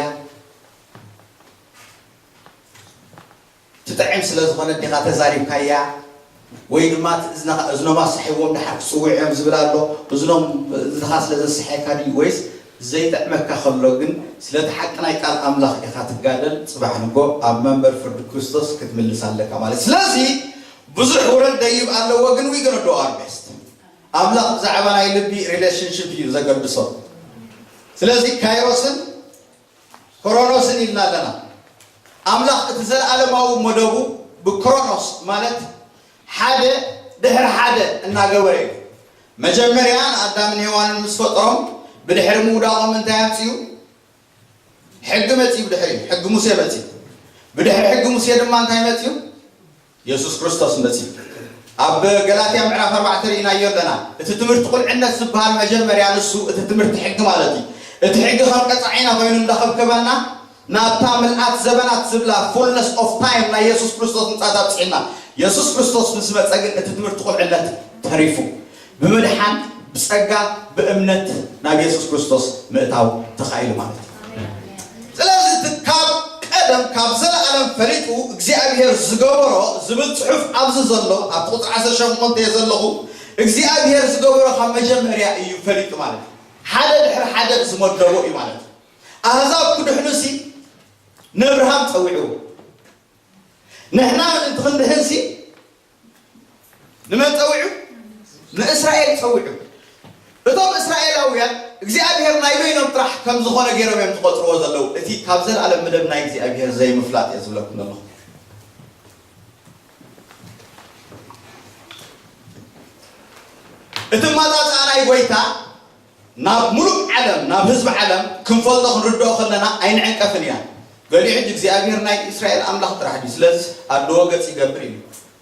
ትጥዕም ስለ ዝኾነ ዲኻ ተዛሪብካያ? ወይ ድማ እቲ እዝንኻ፣ እዝኖም ኣስሒዎም ድሓር ክጽውዑ እዮም ዝብል ኣሎ? እዝኖም፣ እዝንኻ ስለ ዘስሕየካ ድዩ? ወይስ ዘይጥዕመካ ከሎ ግን ስለቲ ሓቂ ናይ ቃል ኣምላኽ ኢኻ ትጋደል? ጽባሕ ንጎ ኣብ መንበር ፍርዲ ክርስቶስ ክትምልስ ኣለካ ማለት። ስለዚ ብዙሕ ውረድ ደይብ ኣለዎ፣ ግን we gonna do our best። ኣምላኽ ብዛዕባ ናይ ልቢ ሪሌሽንሽፕ እዩ ዘገድሶ። ስለዚ ካይሮስን ክሮኖስን ኢልና ኣለና። ኣምላኽ እቲ ዘለኣለማዊ መደቡ ብክሮኖስ ማለት ሓደ ድሕሪ ሓደ እናገበረ እዩ። መጀመርያ ንኣዳምን ሄዋንን ምስ ፈጠሮም ብድሕሪ ምውዳቖም እንታይ ኣምፅኡ? ሕጊ መፅኡ። ብድሕሪ ሕጊ ሙሴ መፅኡ። ብድሕሪ ሕጊ ሙሴ ድማ እንታይ መፅኡ? የሱስ ክርስቶስ መፅኡ። ኣብ ገላትያ ምዕራፍ ኣርባዕተ ርኢናዮ ኣለና። እቲ ትምህርቲ ቁልዕነት ዝበሃል መጀመርያ ንሱ እቲ ትምህርቲ ሕጊ ማለት እዩ። እቲ ሕጊ ከም ቀፃዒና ኮይኑ እንዳኸብከበና ናብታ ምልኣት ዘበናት ዝብላ fullness of time ናይ የሱስ ክርስቶስ ምጻት ኣብፅሒና። የሱስ ክርስቶስ ምስ መፀ ግን እቲ ትምህርቲ ቁልዕነት ተሪፉ። ብምድሓን ብጸጋ ብእምነት ናብ የሱስ ክርስቶስ ምእታው ተኻኢሉ ማለት እዩ። ስለዚ እቲ ካብ ቀደም ካብ ዘለኣለም ፈሊጡ እግዚኣብሔር ዝገበሮ ዝብል ጽሑፍ ኣብዚ ዘሎ ኣብቲ ቁጽሪ ዓሰርተ ሸሞንተ እየ ዘለኹ። እግዚኣብሔር ዝገበሮ ካብ መጀመርያ እዩ ፈሊጡ ማለት እዩ። ሓደ ድሕሪ ሓደ ዝመደቦ እዩ ማለት እዩ። ኣህዛብ ክድሕኑሲ ንእብርሃም ጸዊዕዎ። ንሕና ምእንቲ ክንድሕንሲ ንመን ጸዊዑ? ንእስራኤል ጸዊዑ። እቶም እስራኤላውያን እግዚኣብሔር ናይ በይኖም ጥራሕ ከም ዝኾነ ገይሮም እዮም ዝቆጽርዎ ዘለዉ። እቲ ካብ ዘለኣለም መደብ ናይ እግዚኣብሔር ዘይምፍላጥ እየ ዝብለኩም ዘለኹ። እቲ ማጣጣ ናይ ጎይታ ናብ ሙሉእ ዓለም፣ ናብ ህዝቢ ዓለም ክንፈልጦ ክንርድኦ ከለና ኣይንዕንቀፍን ኢና። ገሊኡ ሕጂ እግዚኣብሔር ናይ እስራኤል ኣምላኽ ጥራሕ ድዩ? ስለዚ ኣድልዎ ገጽ ይገብር ኢሉ።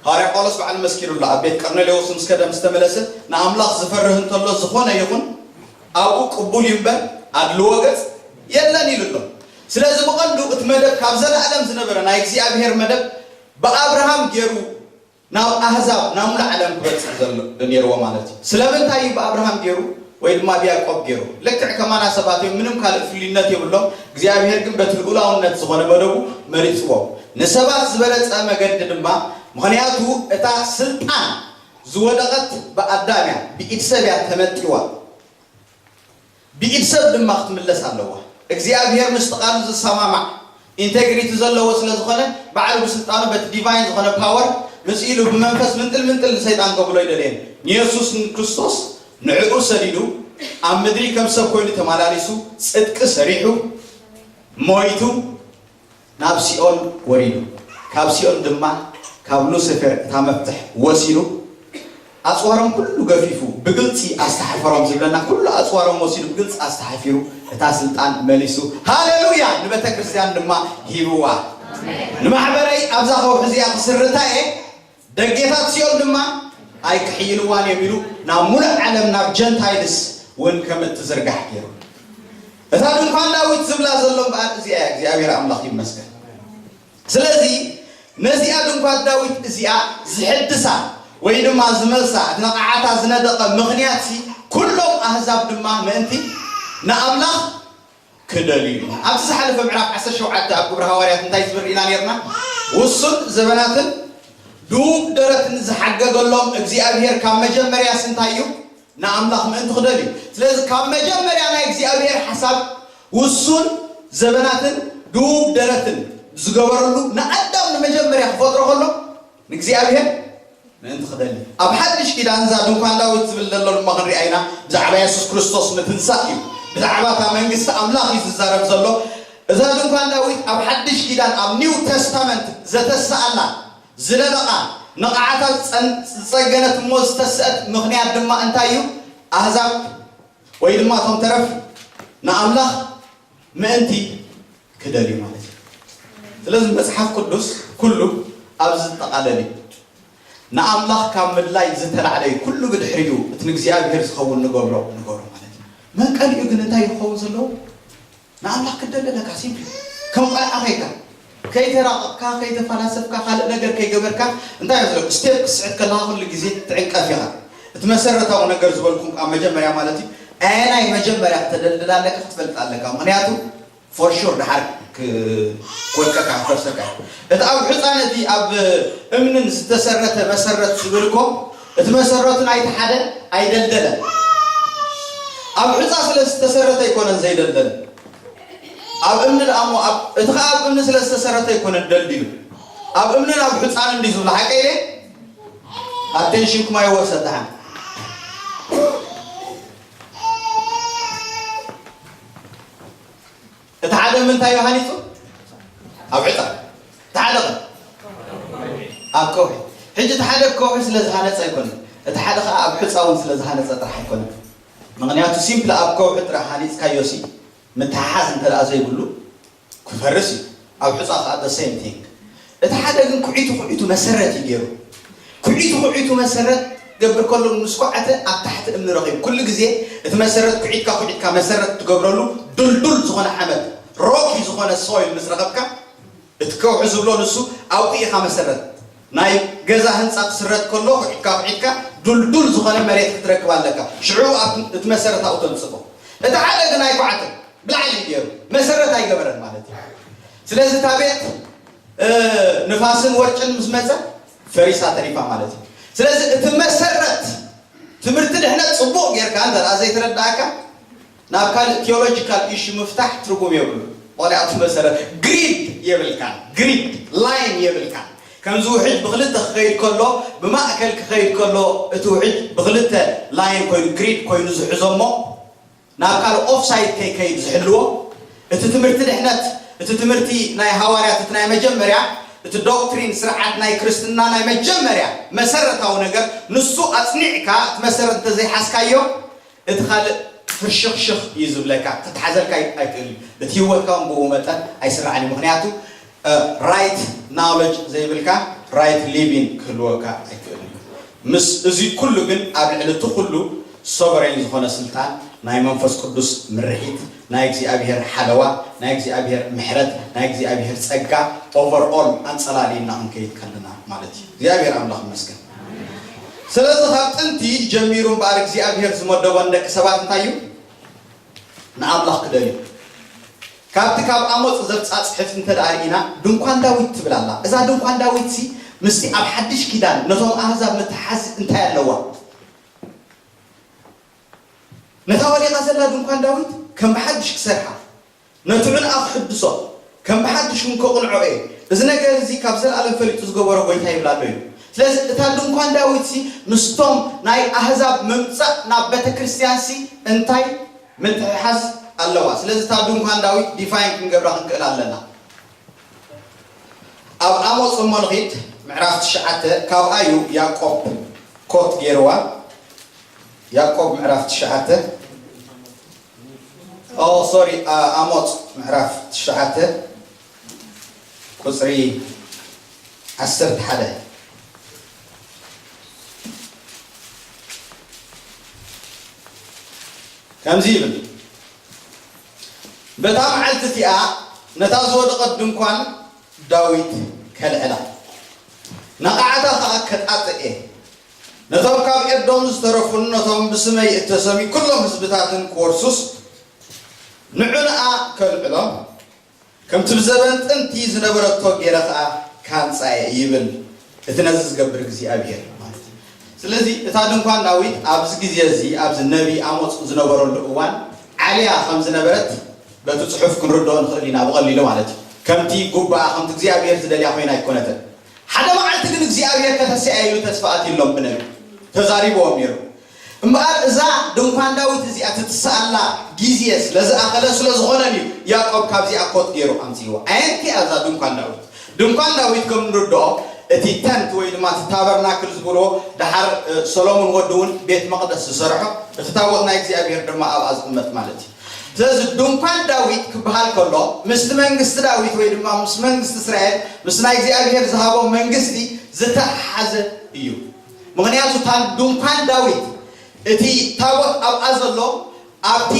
ሃዋርያ ጳውሎስ ባዕሉ መስኪሩ ኣሎ። ኣብ ቤት ቀርኔሌዎስ ምስ ከደ ምስ ተመለሰ ንኣምላኽ ዝፈርህ እንተሎ ዝኾነ ይኹን ኣብኡ ቅቡል እዩ እምበር ኣድልዎ ገጽ የለን ኢሉ ኣሎ። ስለዚ ብቐንዱ እቲ መደብ ካብ ዘለኣለም ዝነበረ ናይ እግዚኣብሔር መደብ ብኣብርሃም ገይሩ ናብ ኣህዛብ ናብ ሙሉእ ዓለም ክበጽሕ ዘሎ ነይርዎ ማለት እዩ። ስለምንታይ እዩ ብኣብርሃም ገይሩ ወይ ድማ ብያዕቆብ ገይሩ? ልክዕ ከማና ሰባት እዮም፣ ምንም ካልእ ፍልዩነት የብሎም። እግዚኣብሔር ግን በቲ ልኡላውነት ዝኾነ መደቡ መሪጽዎም። ንሰባት ዝበለጸ መገዲ ድማ ምኽንያቱ እታ ስልጣን ዝወደቐት ብኣዳም እያ፣ ብኢድ ሰብ እያ ተመጢዋ። ብኢድ ሰብ ድማ ክትምለስ ኣለዋ። እግዚኣብሔር ምስቲ ቃሉ ዝሰማማዕ ኢንቴግሪቲ ዘለዎ ስለ ዝኾነ ባዕሉ ብስልጣኑ በቲ ዲቫይን ዝኾነ ፓወር ምስ ኢሉ ብመንፈስ ምንጥል ምንጥል ንሰይጣን ከብሎ ይደልየን። ንየሱስ ክርስቶስ ንዕኡ ሰዲዱ ኣብ ምድሪ ከም ሰብ ኮይኑ ተመላሊሱ ጽድቂ ሰሪሑ ሞይቱ ናብ ሲኦል ወሪዱ። ካብ ሲኦል ድማ ካብ ሉሲፌር እታ መፍትሕ ወሲዱ ኣጽዋሮም ኩሉ ገፊፉ ብግልጺ ኣስተሓፈሮም ዝብለና ኩሉ ኣጽዋሮም ወሲዱ ብግልጺ ኣስተሓፊሩ እታ ስልጣን መሊሱ። ሃሌሉያ! ንቤተ ክርስቲያን ድማ ሂብዋ። ንማሕበረይ ኣብዛ ከውሒ እዚኣ ክስርታ እየ፣ ደጌታት ሲኦል ድማ ኣይክሕይልዋን እዮም ኢሉ ናብ ሙሉእ ዓለም ናብ ጀንታይልስ እውን ከም እትዝርጋሕ ገይሩ። እታ ድንኳን ዳዊት ዝብላ ዘሎ እምበኣር እዚኣ እያ። እግዚኣብሔር ኣምላኽ ይመስገን። ስለዚ ነዚኣ ድንኳን ዳዊት እዚኣ ዝሕድሳ ወይ ድማ ዝመልሳ እቲ ነቓዓታ ዝነደቐ ምኽንያትሲ ኩሎም ኣህዛብ ድማ ምእንቲ ንኣምላኽ ክደልዩ እዩ። ኣብቲ ዝሓለፈ ምዕራፍ ዓሰርተ ሸውዓተ ኣብ ግብሪ ሃዋርያት እንታይ ዝብል ርኢና ነርና? ውሱን ዘበናትን ድዉብ ደረትን ዝሓገገሎም እግዚኣብሔር ካብ መጀመርያስ እንታይ እዩ? ንኣምላኽ ምእንቲ ክደልዩ። ስለዚ ካብ መጀመርያ ናይ እግዚኣብሔር ሓሳብ ውሱን ዘበናትን ድዉብ ደረትን ዝገበረሉ ንኣዳም ንመጀመርያ ክፈጥሮ ከሎ ንእግዚኣብሔር ምእንቲ ክደሊ። ኣብ ሓድሽ ኪዳን እዛ ድንኳን ዳዊት ዝብል ዘሎ ድማ ክንሪኣ ኢና። ብዛዕባ የሱስ ክርስቶስ ምትንሳእ እዩ። ብዛዕባ እታ መንግስቲ ኣምላኽ እዩ ዝዛረብ ዘሎ። እዛ ድንኳን ዳዊት ኣብ ሓድሽ ኪዳን ኣብ ኒው ተስታመንት ዘተሰኣላ ዝነደቓ ነቓዓታ ዝጸን-፣ ዝጸገነት እሞ ዝተስአት ምኽንያት ድማ እንታይ እዩ? ኣህዛብ ወይ ድማ እቶም ተረፍ ንኣምላኽ ምእንቲ ክደልዩ ማለት እዩ። ስለዚ መጽሓፍ ቅዱስ ኩሉ ኣብዚ ዝጠቓለል እዩ። ንኣምላኽ ካብ ምድላይ ዝተላዕለ እዩ። ኩሉ ብድሕሪኡ እቲ ንእግዚኣብሔር ዝኸውን ንገብሮ ንገብሮ ማለት እዩ። መንቀሊኡ ግን እንታይ ክኸውን ዘለዎ? ንኣምላኽ ክትደሊ ኣለካ። ሲምፕሊ ከም ቆልዓ ኸይካ ከይተራቐቕካ ከይተፈላሰፍካ ካልእ ነገር ከይገበርካ እንታይ እዩ ዘሎ? ስቴፕ ክስዕድ ከለኻ ኩሉ ግዜ ትዕንቀፍ ኢኻ። እቲ መሰረታዊ ነገር ዝበልኩም ኣብ መጀመርያ ማለት እዩ። ኣየናይ መጀመርያ ክተደልድል ኣለካ ክትፈልጥ ኣለካ። ምክንያቱ ፎር ሹር ድሓር ክወድቀካ ክፈርሰካ እዩ። እቲ ኣብ ሑፃ ነቲ ኣብ እምንን ዝተሰረተ መሰረት ዝብል እኮ እቲ መሰረቱ ናይቲ ሓደ ኣይደልደለን። ኣብ ሑፃ ስለ ዝተሰረተ ኣይኮነን ዘይደልደለ። ኣብ እምኒ ደኣ እሞ ኣብ እቲ ኸኣ ኣብ እምኒ ስለ ዝተሰረተ ኣይኮነን ደልዲሉ። ኣብ እምንን ኣብ ሑፃን እንዲ ዝብሎ ሓቀይ ደ ኣቴንሽንኩም ኣይወሰድ ደሓን። እቲ ሓደ ምንታይ እዩ ሃኒፁ? ኣብ ዕፃ። እቲ ሓደ ኸ? ኣብ ከውሒ። ሕጂ እቲ ሓደ ከውሒ ስለ ዝሃነፀ ኣይኮነን፣ እቲ ሓደ ከዓ ኣብ ዕፃ እውን ስለ ዝሃነፀ ጥራሕ ኣይኮነን። ምክንያቱ ሲምፕሊ ኣብ ከውሒ ጥራሕ ሃኒፅካዮ ሲ ምትሓሓዝ እንተ ደኣ ዘይብሉ ክፈርስ እዩ። ኣብ ዕፃ ከዓ the same thing። እቲ ሓደ ግን ኩዒቱ ኩዒቱ መሰረት እዩ ገይሩ። ኩዒቱ ኩዒቱ መሰረት ገብር ከሎ ምስ ኳዓተ ኣብ ታሕቲ እምኒ ረኺቡ። ኩሉ ግዜ እቲ መሰረት ኩዒትካ ኩዒትካ መሰረት ትገብረሉ ድልዱል ዝኾነ ሓመድ ሮኪ ዝኾነ ሶይል ምስ ረኸብካ እቲ ከውሒ ዝብሎ ንሱ ኣብኡ ኢኻ መሰረት ናይ ገዛ ህንፃ ክስረት ከሎ ኩዒትካ ኩዒትካ ድልዱል ዝኾነ መሬት ክትረክብ ኣለካ። ሽዑ ኣብ እቲ መሰረት ኣብኡ ተንፅፎ። እቲ ሓደ ግን ኣይኳዓተን። ብላዕሊ ገይሩ መሰረት ኣይገበረን ማለት እዩ። ስለዚ እታ ቤት ንፋስን ወርጭን ምስ መፀ ፈሪሳ ተሪፋ ማለት እዩ። ስለዚ እቲ መሰረት ትምህርቲ ድሕነት ፅቡቕ ጌርካ እንተ ዘይተረዳእካ ናብ ካልእ ቴዎሎጂካል ኢሹ ምፍታሕ ትርጉም የብሉ። ቆልያ እቲ መሰረት ግሪድ የብልካ፣ ግሪድ ላይን የብልካ። ከምዚ ውሕጅ ብክልተ ክኸይድ ከሎ ብማእከል ክኸይድ ከሎ እቲ ውሕጅ ብክልተ ላይን ኮይኑ ግሪድ ኮይኑ ዝሕዞ እሞ ናብ ካልእ ኦፍሳይድ ከይከይድ ዝሕልዎ እቲ ትምህርቲ ድሕነት እቲ ትምህርቲ ናይ ሃዋርያት እቲ ናይ መጀመርያ እቲ ዶክትሪን ስርዓት ናይ ክርስትና ናይ መጀመርያ መሰረታዊ ነገር ንሱ ኣፅኒዕካ እቲ መሰረት እንተዘይሓዝካዮ እቲ ካልእ ፍርሽኽሽኽ እዩ ዝብለካ ክትሓዘልካ ኣይክእል እዩ። እቲ ህይወትካ እውን ብኡ መጠን ኣይስራዕን እዩ። ምክንያቱ ራይት ናውለጅ ዘይብልካ ራይት ሊቪን ክህልወካ ኣይክእልን እዩ። ምስ እዚ ኩሉ ግን ኣብ ልዕሊ እቲ ኩሉ ሶቨሬን ዝኾነ ስልጣን ናይ መንፈስ ቅዱስ ምርሒት ናይ እግዚኣብሔር ሓለዋ ናይ እግዚኣብሔር ምሕረት ናይ እግዚኣብሔር ጸጋ ኦቨር ኦል ኣንጸላሊና ክንከይድ ከለና ማለት እዩ። እግዚኣብሔር ኣምላኽ ይመስገን። ስለዚ ካብ ጥንቲ ጀሚሩ እምበኣር እግዚኣብሔር ዝመደቦ ንደቂ ሰባት እንታይ እዩ? ንኣምላኽ ክደልዩ። ካብቲ ካብ ኣሞጽ ዘብጻ ጽሕፍቲ እንተ ደኣ ርኢና ድንኳን ዳዊት ትብል ኣላ። እዛ ድንኳን ዳዊት ሲ ምስቲ ኣብ ሓድሽ ኪዳን ነቶም ኣህዛብ ምትሓዝ እንታይ ኣለዋ? ነታ ወዲቓ ዘላ ድንኳን ዳዊት ከም ብሓድሽ ክሰርሓ ነቲ ዕንኣ ክሕድሶ ከም ብሓድሽ እውን ከቕንዖ እየ። እዚ ነገር እዚ ካብ ዘለኣለም ፈሊጡ ዝገበሮ ጎይታ ይብል ኣሎ እዩ። ስለዚ እታ ድንኳን ዳዊት ሲ ምስቶም ናይ ኣህዛብ ምምጻእ ናብ ቤተ ክርስቲያን ሲ እንታይ ምትሕሓዝ ኣለዋ። ስለዚ እታ ድንኳን ዳዊት ዲፋይን ክንገብራ ክንክእል ኣለና። ኣብ ኣሞጽ እሞ ንኺድ ምዕራፍ ትሽዓተ ካብኣ እዩ ያዕቆብ ኮት ገይርዋ። ያዕቆብ ምዕራፍ ትሽዓተ ኦ ሶሪ ኣሞጽ ምዕራፍ ትሽዓተ ቁጽሪ ዓሰርተ ሓደ ከምዚ ይብል። በታ መዓልቲ እቲኣ ነታ ዝወደቐት ድንኳን ዳዊት ከልዕላ ነቓዕታ ኸኣ ከጣጥእ እየ። ነቶም ካብ ኤዶም ዝተረፉን ነቶም ብስመይ እተሰምዩ ኩሎም ህዝብታትን ክወርሱስ ንዕንኣ ከልዕሎ ከምቲ ብዘበን ጥንቲ ዝነበረቶ ገይረ ኸኣ ክሃንጻ እየ ይብል እቲ ነዚ ዝገብር እግዚኣብሄር ማለት እዩ። ስለዚ እታ ድንኳን ዳዊት ኣብዚ ግዜ እዚ ኣብዚ ነቢ ኣሞጽ ዝነበረሉ እዋን ዓልያ ከም ዝነበረት በቲ ጽሑፍ ክንርድኦ ንኽእል ኢና ብቐሊሉ ማለት እዩ። ከምቲ ጉባኣ ከምቲ እግዚኣብሄር ዝደልያ ኮይና ኣይኮነትን። ሓደ መዓልቲ ግን እግዚኣብሔር ከተስኣ ኢሉ ተስፋ ኣትዩሎም ብነቢ ተዛሪብዎም ነይሩ። እምበኣር እዛ ድንኳን ዳዊት እዚኣ ትትስኣላ ግዜ ስለ ዝኣኸለ ስለ ዝኾነን እዩ ያዕቆብ ካብዚኣ ኮት ገይሩ ኣምፅእዋ። ኣየንቲኣ እዛ ድንኳን ዳዊት? ድንኳን ዳዊት ከም ንርድኦ እቲ ተንት ወይ ድማ እቲ ታበርናክል ዝበልዎ ድሓር ሰሎሞን ወዲ እውን ቤት መቕደስ ዝሰርሖ እቲ ታቦት ናይ እግዚኣብሔር ድማ ኣብኣ ዝቕመጥ ማለት እዩ። ስለዚ ድንኳን ዳዊት ክበሃል ከሎ ምስቲ መንግስቲ ዳዊት ወይ ድማ ምስ መንግስቲ እስራኤል ምስ ናይ እግዚኣብሔር ዝሃቦም መንግስቲ ዝተሓሓዘ እዩ። ምኽንያቱ እታ ድንኳን ዳዊት እቲ ታቦት ኣብኣ ዘሎ ኣብቲ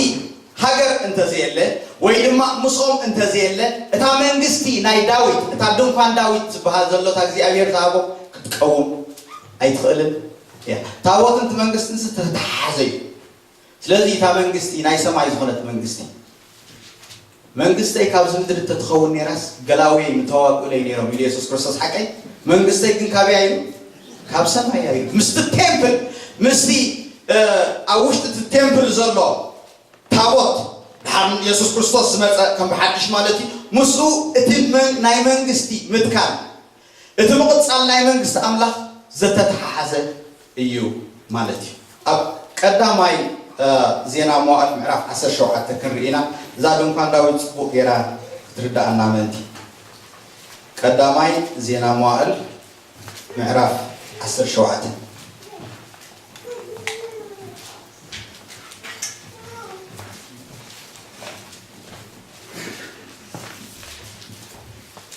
ሃገር እንተዘየለ ወይ ድማ ምስኦም እንተዘየለ እታ መንግስቲ ናይ ዳዊት እታ ድንኳን ዳዊት ዝበሃል ዘሎ እታ እግዚኣብሔር ዝሃቦ ክትቀውም ኣይትኽእልን እያ። ታቦትን እቲ መንግስትን ዝተተሓሓዘ እዩ። ስለዚ እታ መንግስቲ ናይ ሰማይ ዝኾነት መንግስቲ መንግስተይ ካብዚ ምድሪ እንተትኸውን ነይራስ ገላውየይ ምተዋግኡለይ ነይሮም ኢሉ የሱስ ክርስቶስ ሓቀይ መንግስተይ ግን ካበይ ኢሉ ካብ ሰማይ ኢሉ ምስቲ ቴምፕል ምስቲ ኣብ ውሽጢ እቲ ቴምፕል ዘሎ ታቦት ድሓር የሱስ ክርስቶስ ዝመፀ ከም ብሓድሽ ማለት እዩ ምስኡ እቲ ናይ መንግስቲ ምትካል እቲ ምቕጻል ናይ መንግስቲ ኣምላኽ ዘተተሓሓዘ እዩ ማለት እዩ። ኣብ ቀዳማይ ዜና መዋእል ምዕራፍ ዓሰርተ ሸውዓተ ክንርኢ ኢና። እዛ ድንኳን ዳዊት ጽቡቕ ጌራ ክትርዳኣና ምእንቲ። ቀዳማይ ዜና መዋእል ምዕራፍ ዓሰርተ ሸውዓተ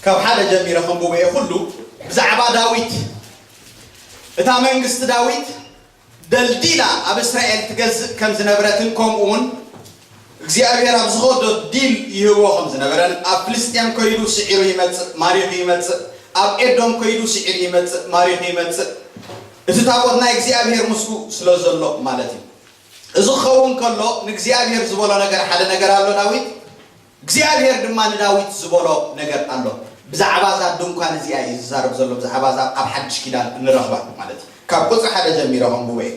ካብ ሓደ ጀሚረ ከንብቦ እየ ኩሉ ብዛዕባ ዳዊት እታ መንግስቲ ዳዊት ደልዲላ ኣብ እስራኤል ትገዝእ ከም ዝነበረትን ከምኡ እውን እግዚኣብሔር ኣብ ዝኸዶ ዲል ይህቦ ከም ዝነበረን ኣብ ፍልስጤም ከይዱ ስዒሩ ይመጽእ ማሪኹ ይመጽእ ኣብ ኤዶም ከይዱ ስዒሩ ይመጽእ ማሪኹ ይመጽእ እቲ ታቦት ናይ እግዚኣብሔር ምስኡ ስለ ዘሎ ማለት እዩ። እዚ ክኸውን ከሎ ንእግዚኣብሔር ዝበሎ ነገር ሓደ ነገር ኣሎ ዳዊት እግዚኣብሔር ድማ ንዳዊት ዝበሎ ነገር ኣሎ። ብዛዕባ እዛ ድንኳን እዚኣ እዩ ዝዛረብ ዘሎ ብዛዕባ እዛ ኣብ ሓድሽ ኪዳን እንረኽባ ማለት እዩ። ካብ ቁፅሪ ሓደ ጀሚረ ከንብቦ እየ።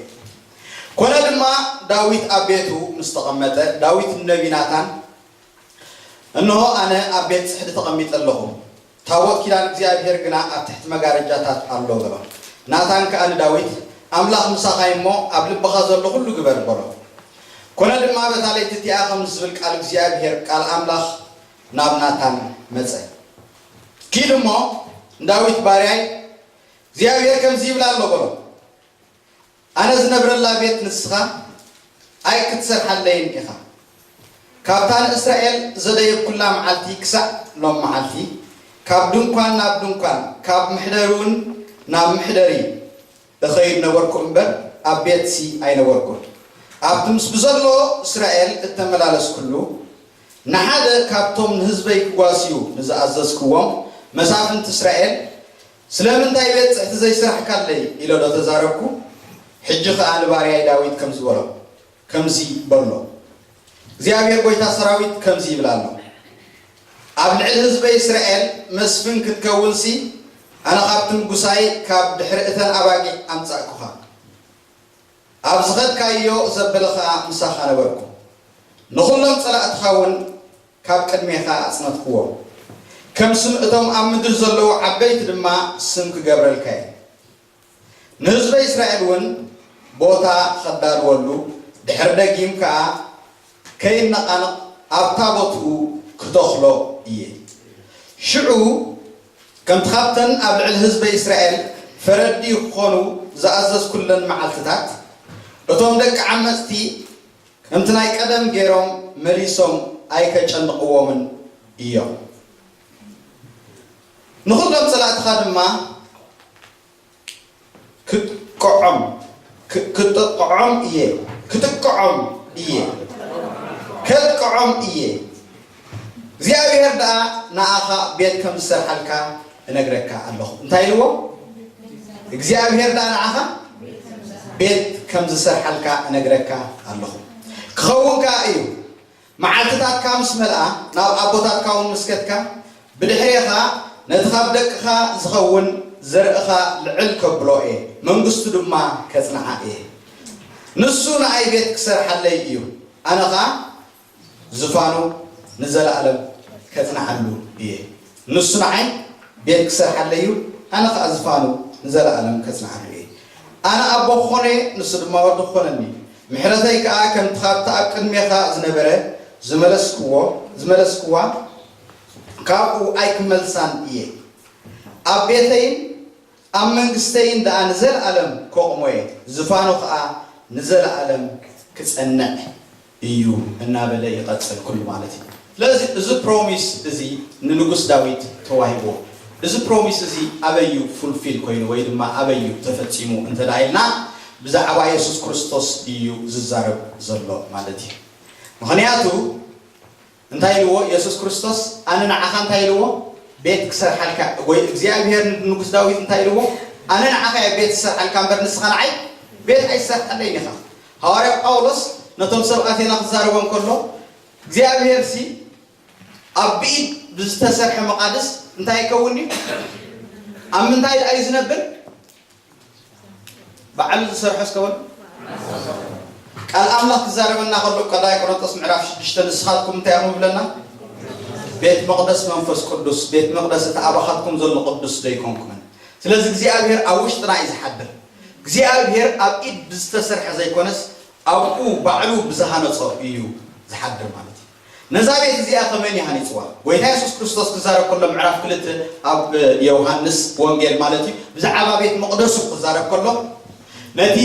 ኮነ ድማ ዳዊት ኣብ ቤቱ ምስ ተቐመጠ ዳዊት ንነቢ ናታን እንሆ ኣነ ኣብ ቤት ጽሕዲ ተቐሚጠ ኣለኹ፣ ታቦት ኪዳን እግዚኣብሔር ግና ኣብ ትሕቲ መጋረጃታት ኣሎ በሎ። ናታን ከኣ ንዳዊት ኣምላኽ ምሳኻ እሞ ኣብ ልብኻ ዘሎ ኩሉ ግበር በሎ። ኮነ ድማ በታ ለይቲ እቲኣ ከምዚ ዝብል ቃል እግዚኣብሔር ቃል ኣምላኽ ናብ ናታን መጸ። ኪድ እሞ ንዳዊት ባርያይ እግዚኣብሔር ከምዚ ይብል ኣሎ በሎ። ኣነ ዝነብረላ ቤት ንስኻ ኣይክትሰርሓለይን ኢኻ። ካብታ ንእስራኤል ዘደየብኩላ መዓልቲ ክሳዕ ሎም መዓልቲ ካብ ድንኳን ናብ ድንኳን ካብ መሕደሪ እውን ናብ መሕደሪ እኸይድ ነበርኩ እምበር ኣብ ቤትሲ ኣይነበርኩን። ኣብቲ ምስ ብዘሎ እስራኤል እተመላለስኩሉ ንሓደ ካብቶም ንህዝበይ ክጓስዩ ንዝኣዘዝክዎም መሳፍንቲ እስራኤል ስለምንታይ ቤት ጽሕቲ ዘይስራሕካለይ ኢለ ዶ ተዛረብኩ? ሕጂ ኸኣ ንባርያይ ዳዊት ከምዚ በሎ፣ ከምዚ በሎ፣ እግዚኣብሔር ጐይታ ሰራዊት ከምዚ ይብል ኣሎ፣ ኣብ ልዕሊ ህዝበይ እስራኤል መስፍን ክትከውንሲ ኣነ ኻብቲ ምጉሳይ ካብ ድሕሪ እተን ኣባጊዕ ኣምጻእኩኻ። ኣብ ዝኸድካዮ ዘበለ ኸኣ ምሳኻ ነበርኩ። ንኹሎም ጸላእትኻ እውን ካብ ቅድሜኻ ኣጽነትክዎም። ከም ስም እቶም ኣብ ምድሪ ዘለዉ ዓበይቲ ድማ ስም ክገብረልካ እየ። ንህዝበይ እስራኤል እውን ቦታ ኸዳልወሉ፣ ድሕሪ ደጊም ከኣ ከይነቓነቕ ኣብታ ቦትኡ ክተኽሎ እየ። ሽዑ ከምቲ ኻብተን ኣብ ልዕሊ ህዝበይ እስራኤል ፈረዲ ክኾኑ ዝኣዘዝኩለን መዓልትታት፣ እቶም ደቂ ዓመጽቲ ከምቲ ናይ ቀደም ገይሮም መሊሶም ኣይከጨንቕዎምን እዮም። ንኹሎም ጸላእትኻ ድማ ክጥቅዖም ክጥቅዖም እየ ክጥቅዖም እየ ከጥቅዖም እየ። እግዚኣብሔር ደኣ ንኣኻ ቤት ከም ዝሰርሓልካ እነግረካ ኣለኹ። እንታይ ኢልዎ? እግዚኣብሔር ደኣ ንኣኻ ቤት ከም ዝሰርሓልካ እነግረካ ኣለኹ። ክኸውን ከኣ እዩ። መዓልትታትካ ምስ መልኣ ናብ ኣቦታትካ እውን ምስ ከድካ ብድሕሬኻ ነቲ ካብ ደቅኻ ዝኸውን ዘርእኻ ልዕል ከብሎ እየ፣ መንግስቱ ድማ ከጽንዓ እየ። ንሱ ንኣይ ቤት ክሰርሓለይ እዩ፣ ኣነ ኸኣ ዝፋኑ ንዘለኣለም ከጽንዓሉ እየ። ንሱ ንዓይ ቤት ክሰርሓለይ እዩ፣ ኣነ ኸኣ ዝፋኑ ንዘለኣለም ከጽንዓሉ እየ። ኣነ ኣቦ ክኾኖ እየ፣ ንሱ ድማ ወዲ ክኾነኒ። ምሕረተይ ከኣ ከምቲ ኻብቲ ኣብ ቅድሜኻ ዝነበረ ዝመለስክዎ ዝመለስክዋ ካብኡ ኣይክመልሳን እየ። ኣብ ቤተይን ኣብ መንግስተይን ደኣ ንዘለኣለም ከቑሞ እየ፣ ዝፋኑ ኸኣ ንዘለኣለም ክጸንዕ። እዩ እናበለ ይቐጽል ኩሉ ማለት እዩ። ስለዚ እዚ ፕሮሚስ እዚ ንንጉስ ዳዊት ተዋሂብዎ። እዚ ፕሮሚስ እዚ ኣበይ እዩ ፉልፊል ኮይኑ ወይ ድማ ኣበይ እዩ ተፈጺሙ እንተ ደኣ ኢልና ብዛዕባ የሱስ ክርስቶስ እዩ ዝዛረብ ዘሎ ማለት እዩ። ምኽንያቱ እንታይ ኢልዎ የሱስ ክርስቶስ? ኣነ ንዓኻ እንታይ ኢልዎ? ቤት ክሰርሓልካ ወይ እግዚኣብሔር ንንጉስ ዳዊት እንታይ ኢልዎ? ኣነ ንዓኻ እየ ቤት ዝሰርሓልካ እምበር ንስኻ ንዓይ ቤት ኣይትሰርሓለይን ኢኻ። ሃዋርያ ጳውሎስ ነቶም ሰብ ኣቴና ክዛረቦም ከሎ እግዚኣብሔር ሲ ኣብ ብኢድ ብዝተሰርሐ መቓድስ እንታይ ይከውን እዩ? ኣብ ምንታይ ደኣ እዩ ዝነብር? ባዕሉ ዝሰርሖ እስከ በሉ። ቃል ኣምላኽ ክዛረበና ከሎ ቀዳይ ቆሮንቶስ ምዕራፍ ሽዱሽተ ንስኻትኩም እንታይ ኢኹም ይብለና? ቤት መቕደስ መንፈስ ቅዱስ፣ ቤት መቕደስ እቲ ኣባኻትኩም ዘሎ ቅዱስ ዶ ኣይኮንኩምን? ስለዚ እግዚኣብሔር ኣብ ውሽጥና እዩ ዝሓድር። እግዚኣብሔር ኣብ ኢድ ብዝተሰርሐ ዘይኮነስ ኣብኡ ባዕሉ ብዝሃነጾ እዩ ዝሓድር ማለት እዩ። ነዛ ቤት እዚኣ ከመን እዩ ሃኒጽዋ? ጎይታ የሱስ ክርስቶስ ክዛረብ ከሎ ምዕራፍ ክልተ ኣብ ዮሃንስ ወንጌል ማለት እዩ ብዛዕባ ቤት መቕደሱ ክዛረብ ከሎ ነቲ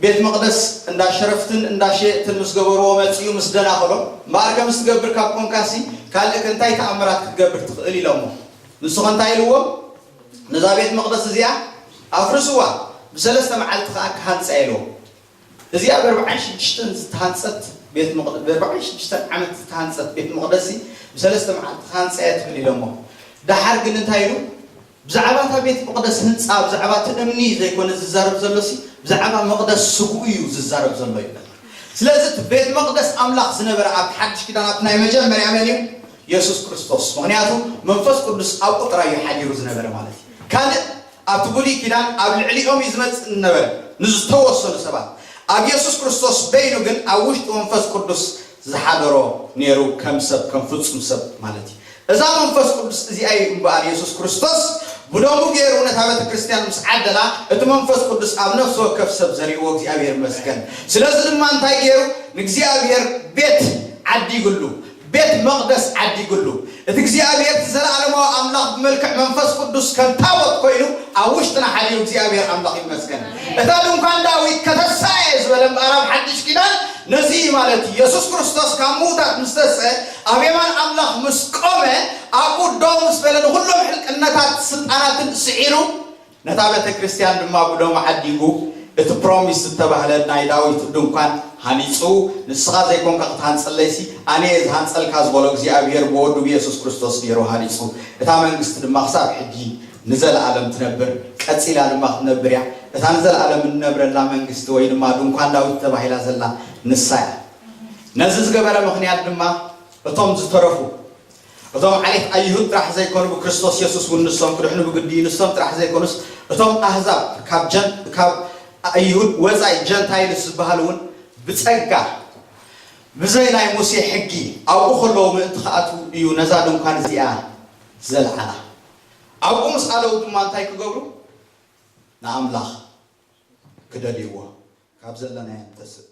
ቤት መቕደስ እንዳ ሸረፍትን እንዳ ሸየጥትን ምስ ገበርዎ መጺኡ ምስ ደናኸሎም እምበኣር ከምዚ ትገብር ካብ ኮንካሲ ካልእ ከ እንታይ ተኣምራት ክትገብር ትኽእል ኢሎሞ። ንሱ ከ እንታይ ኢልዎም? ነዛ ቤት መቕደስ እዚኣ ኣፍርስዋ ብሰለስተ መዓልቲ ከኣ ክሃንጻ ኢልዎም። እዚኣ ብኣርብዓን ሽዱሽተን ዝተሃንጸት ቤት መቕደ- ብኣርብዓን ሽዱሽተን ዓመት ዝተሃንጸት ቤት መቕደሲ ብሰለስተ መዓልቲ ክሃንጻ እየ ትብል ኢሎሞ። ደሓር ግን እንታይ ኢሉ? ብዛዕባ እታ ቤት መቕደስ ህንጻ ብዛዕባ እቲ እምኒ ዘይኮነ ዝዛረብ ዘሎሲ ብዛዕባ መቕደስ ስግኡ እዩ ዝዛረብ ዘሎ ይብለና። ስለዚ እቲ ቤት መቕደስ ኣምላኽ ዝነበረ ኣብቲ ሓድሽ ኪዳን ኣብቲ ናይ መጀመርያ መን እዩ? የሱስ ክርስቶስ። ምኽንያቱ መንፈስ ቅዱስ ኣብኡ ጥራይ እዩ ሓዲሩ ዝነበረ ማለት እዩ። ካልእ ኣብቲ ብሉይ ኪዳን ኣብ ልዕሊኦም እዩ ዝመጽእ ዝነበረ ንዝተወሰኑ ሰባት። ኣብ የሱስ ክርስቶስ በይኑ ግን ኣብ ውሽጢ መንፈስ ቅዱስ ዝሓደሮ ነይሩ ከም ሰብ ከም ፍጹም ሰብ ማለት እዩ። እዛ መንፈስ ቅዱስ እዚኣ እዩ እምበኣር የሱስ ክርስቶስ ብደሙ ገይሩ ነታ ቤተ ክርስቲያን ምስ ዓደላ እቲ መንፈስ ቅዱስ ኣብ ነፍሲ ወከፍ ሰብ ዘርእዎ እግዚኣብሔር ይመስገን። ስለዚ ድማ እንታይ ገይሩ ንእግዚኣብሔር ቤት ዓዲግሉ ቤት መቕደስ ዓዲግሉ እቲ እግዚኣብሔር እቲ ዘለኣለማዊ ኣምላኽ ብመልክዕ መንፈስ ቅዱስ ከም ታቦት ኮይኑ ኣብ ውሽጥና ሓዲሩ እግዚኣብሔር ኣምላኽ ይመስገን። እታ ድንኳን ዳዊት ከተሳየ ዝበለ እምበኣር ኣብ ሓድሽ ኪዳን ነዚ እዩ ማለት እዩ። የሱስ ክርስቶስ ካብ ምዉታት ምስ ተስአ ኣብ የማን ኣምላኽ ምስ ቆመ ኣብኡ ደው ምስ በለ ንኹሎም ሕልቅነታት ስልጣናትን ስዒሩ ነታ ቤተ ክርስቲያን ድማ ብደሙ ዓዲጉ እቲ ፕሮሚስ ዝተባህለ ናይ ዳዊት ድንኳን ሃኒጹ ንስኻ ዘይኮንካ ክትሃንጸለይሲ ኣነ እየ ዝሃንጸልካ ዝበሎ እግዚኣብሔር ብወዱ ብየሱስ ክርስቶስ ገይሩ ሃኒጹ። እታ መንግስቲ ድማ ክሳብ ሕጂ ንዘለኣለም ትነብር ቀጺላ ድማ ክትነብር እያ። እታ ንዘለኣለም እንነብረላ መንግስቲ ወይ ድማ ድንኳን ዳዊት ተባሂላ ዘላ ንሳ እያ። ነዚ ዝገበረ ምኽንያት ድማ እቶም ዝተረፉ እቶም ዓሌት ኣይሁድ ጥራሕ ዘይኮኑ ብክርስቶስ የሱስ እውን ንሶም ክድሕኑ ብግዲ እዩ። ንሶም ጥራሕ ዘይኮኑስ እቶም ኣህዛብ ካብ ጀን ካብ ኣይሁድ ወፃኢ ጀንታይልስ ዝበሃሉ እውን ብፀጋ ብዘይ ናይ ሙሴ ሕጊ ኣብኡ ከለዉ ምእንቲ ክኣትዉ እዩ ነዛ ድንኳን እዚኣ ዘልዓላ። ኣብኡ ምስ ኣለዉ ድማ እንታይ ክገብሩ? ንኣምላኽ ክደልይዎ ካብ ዘለናዮ ንተስእ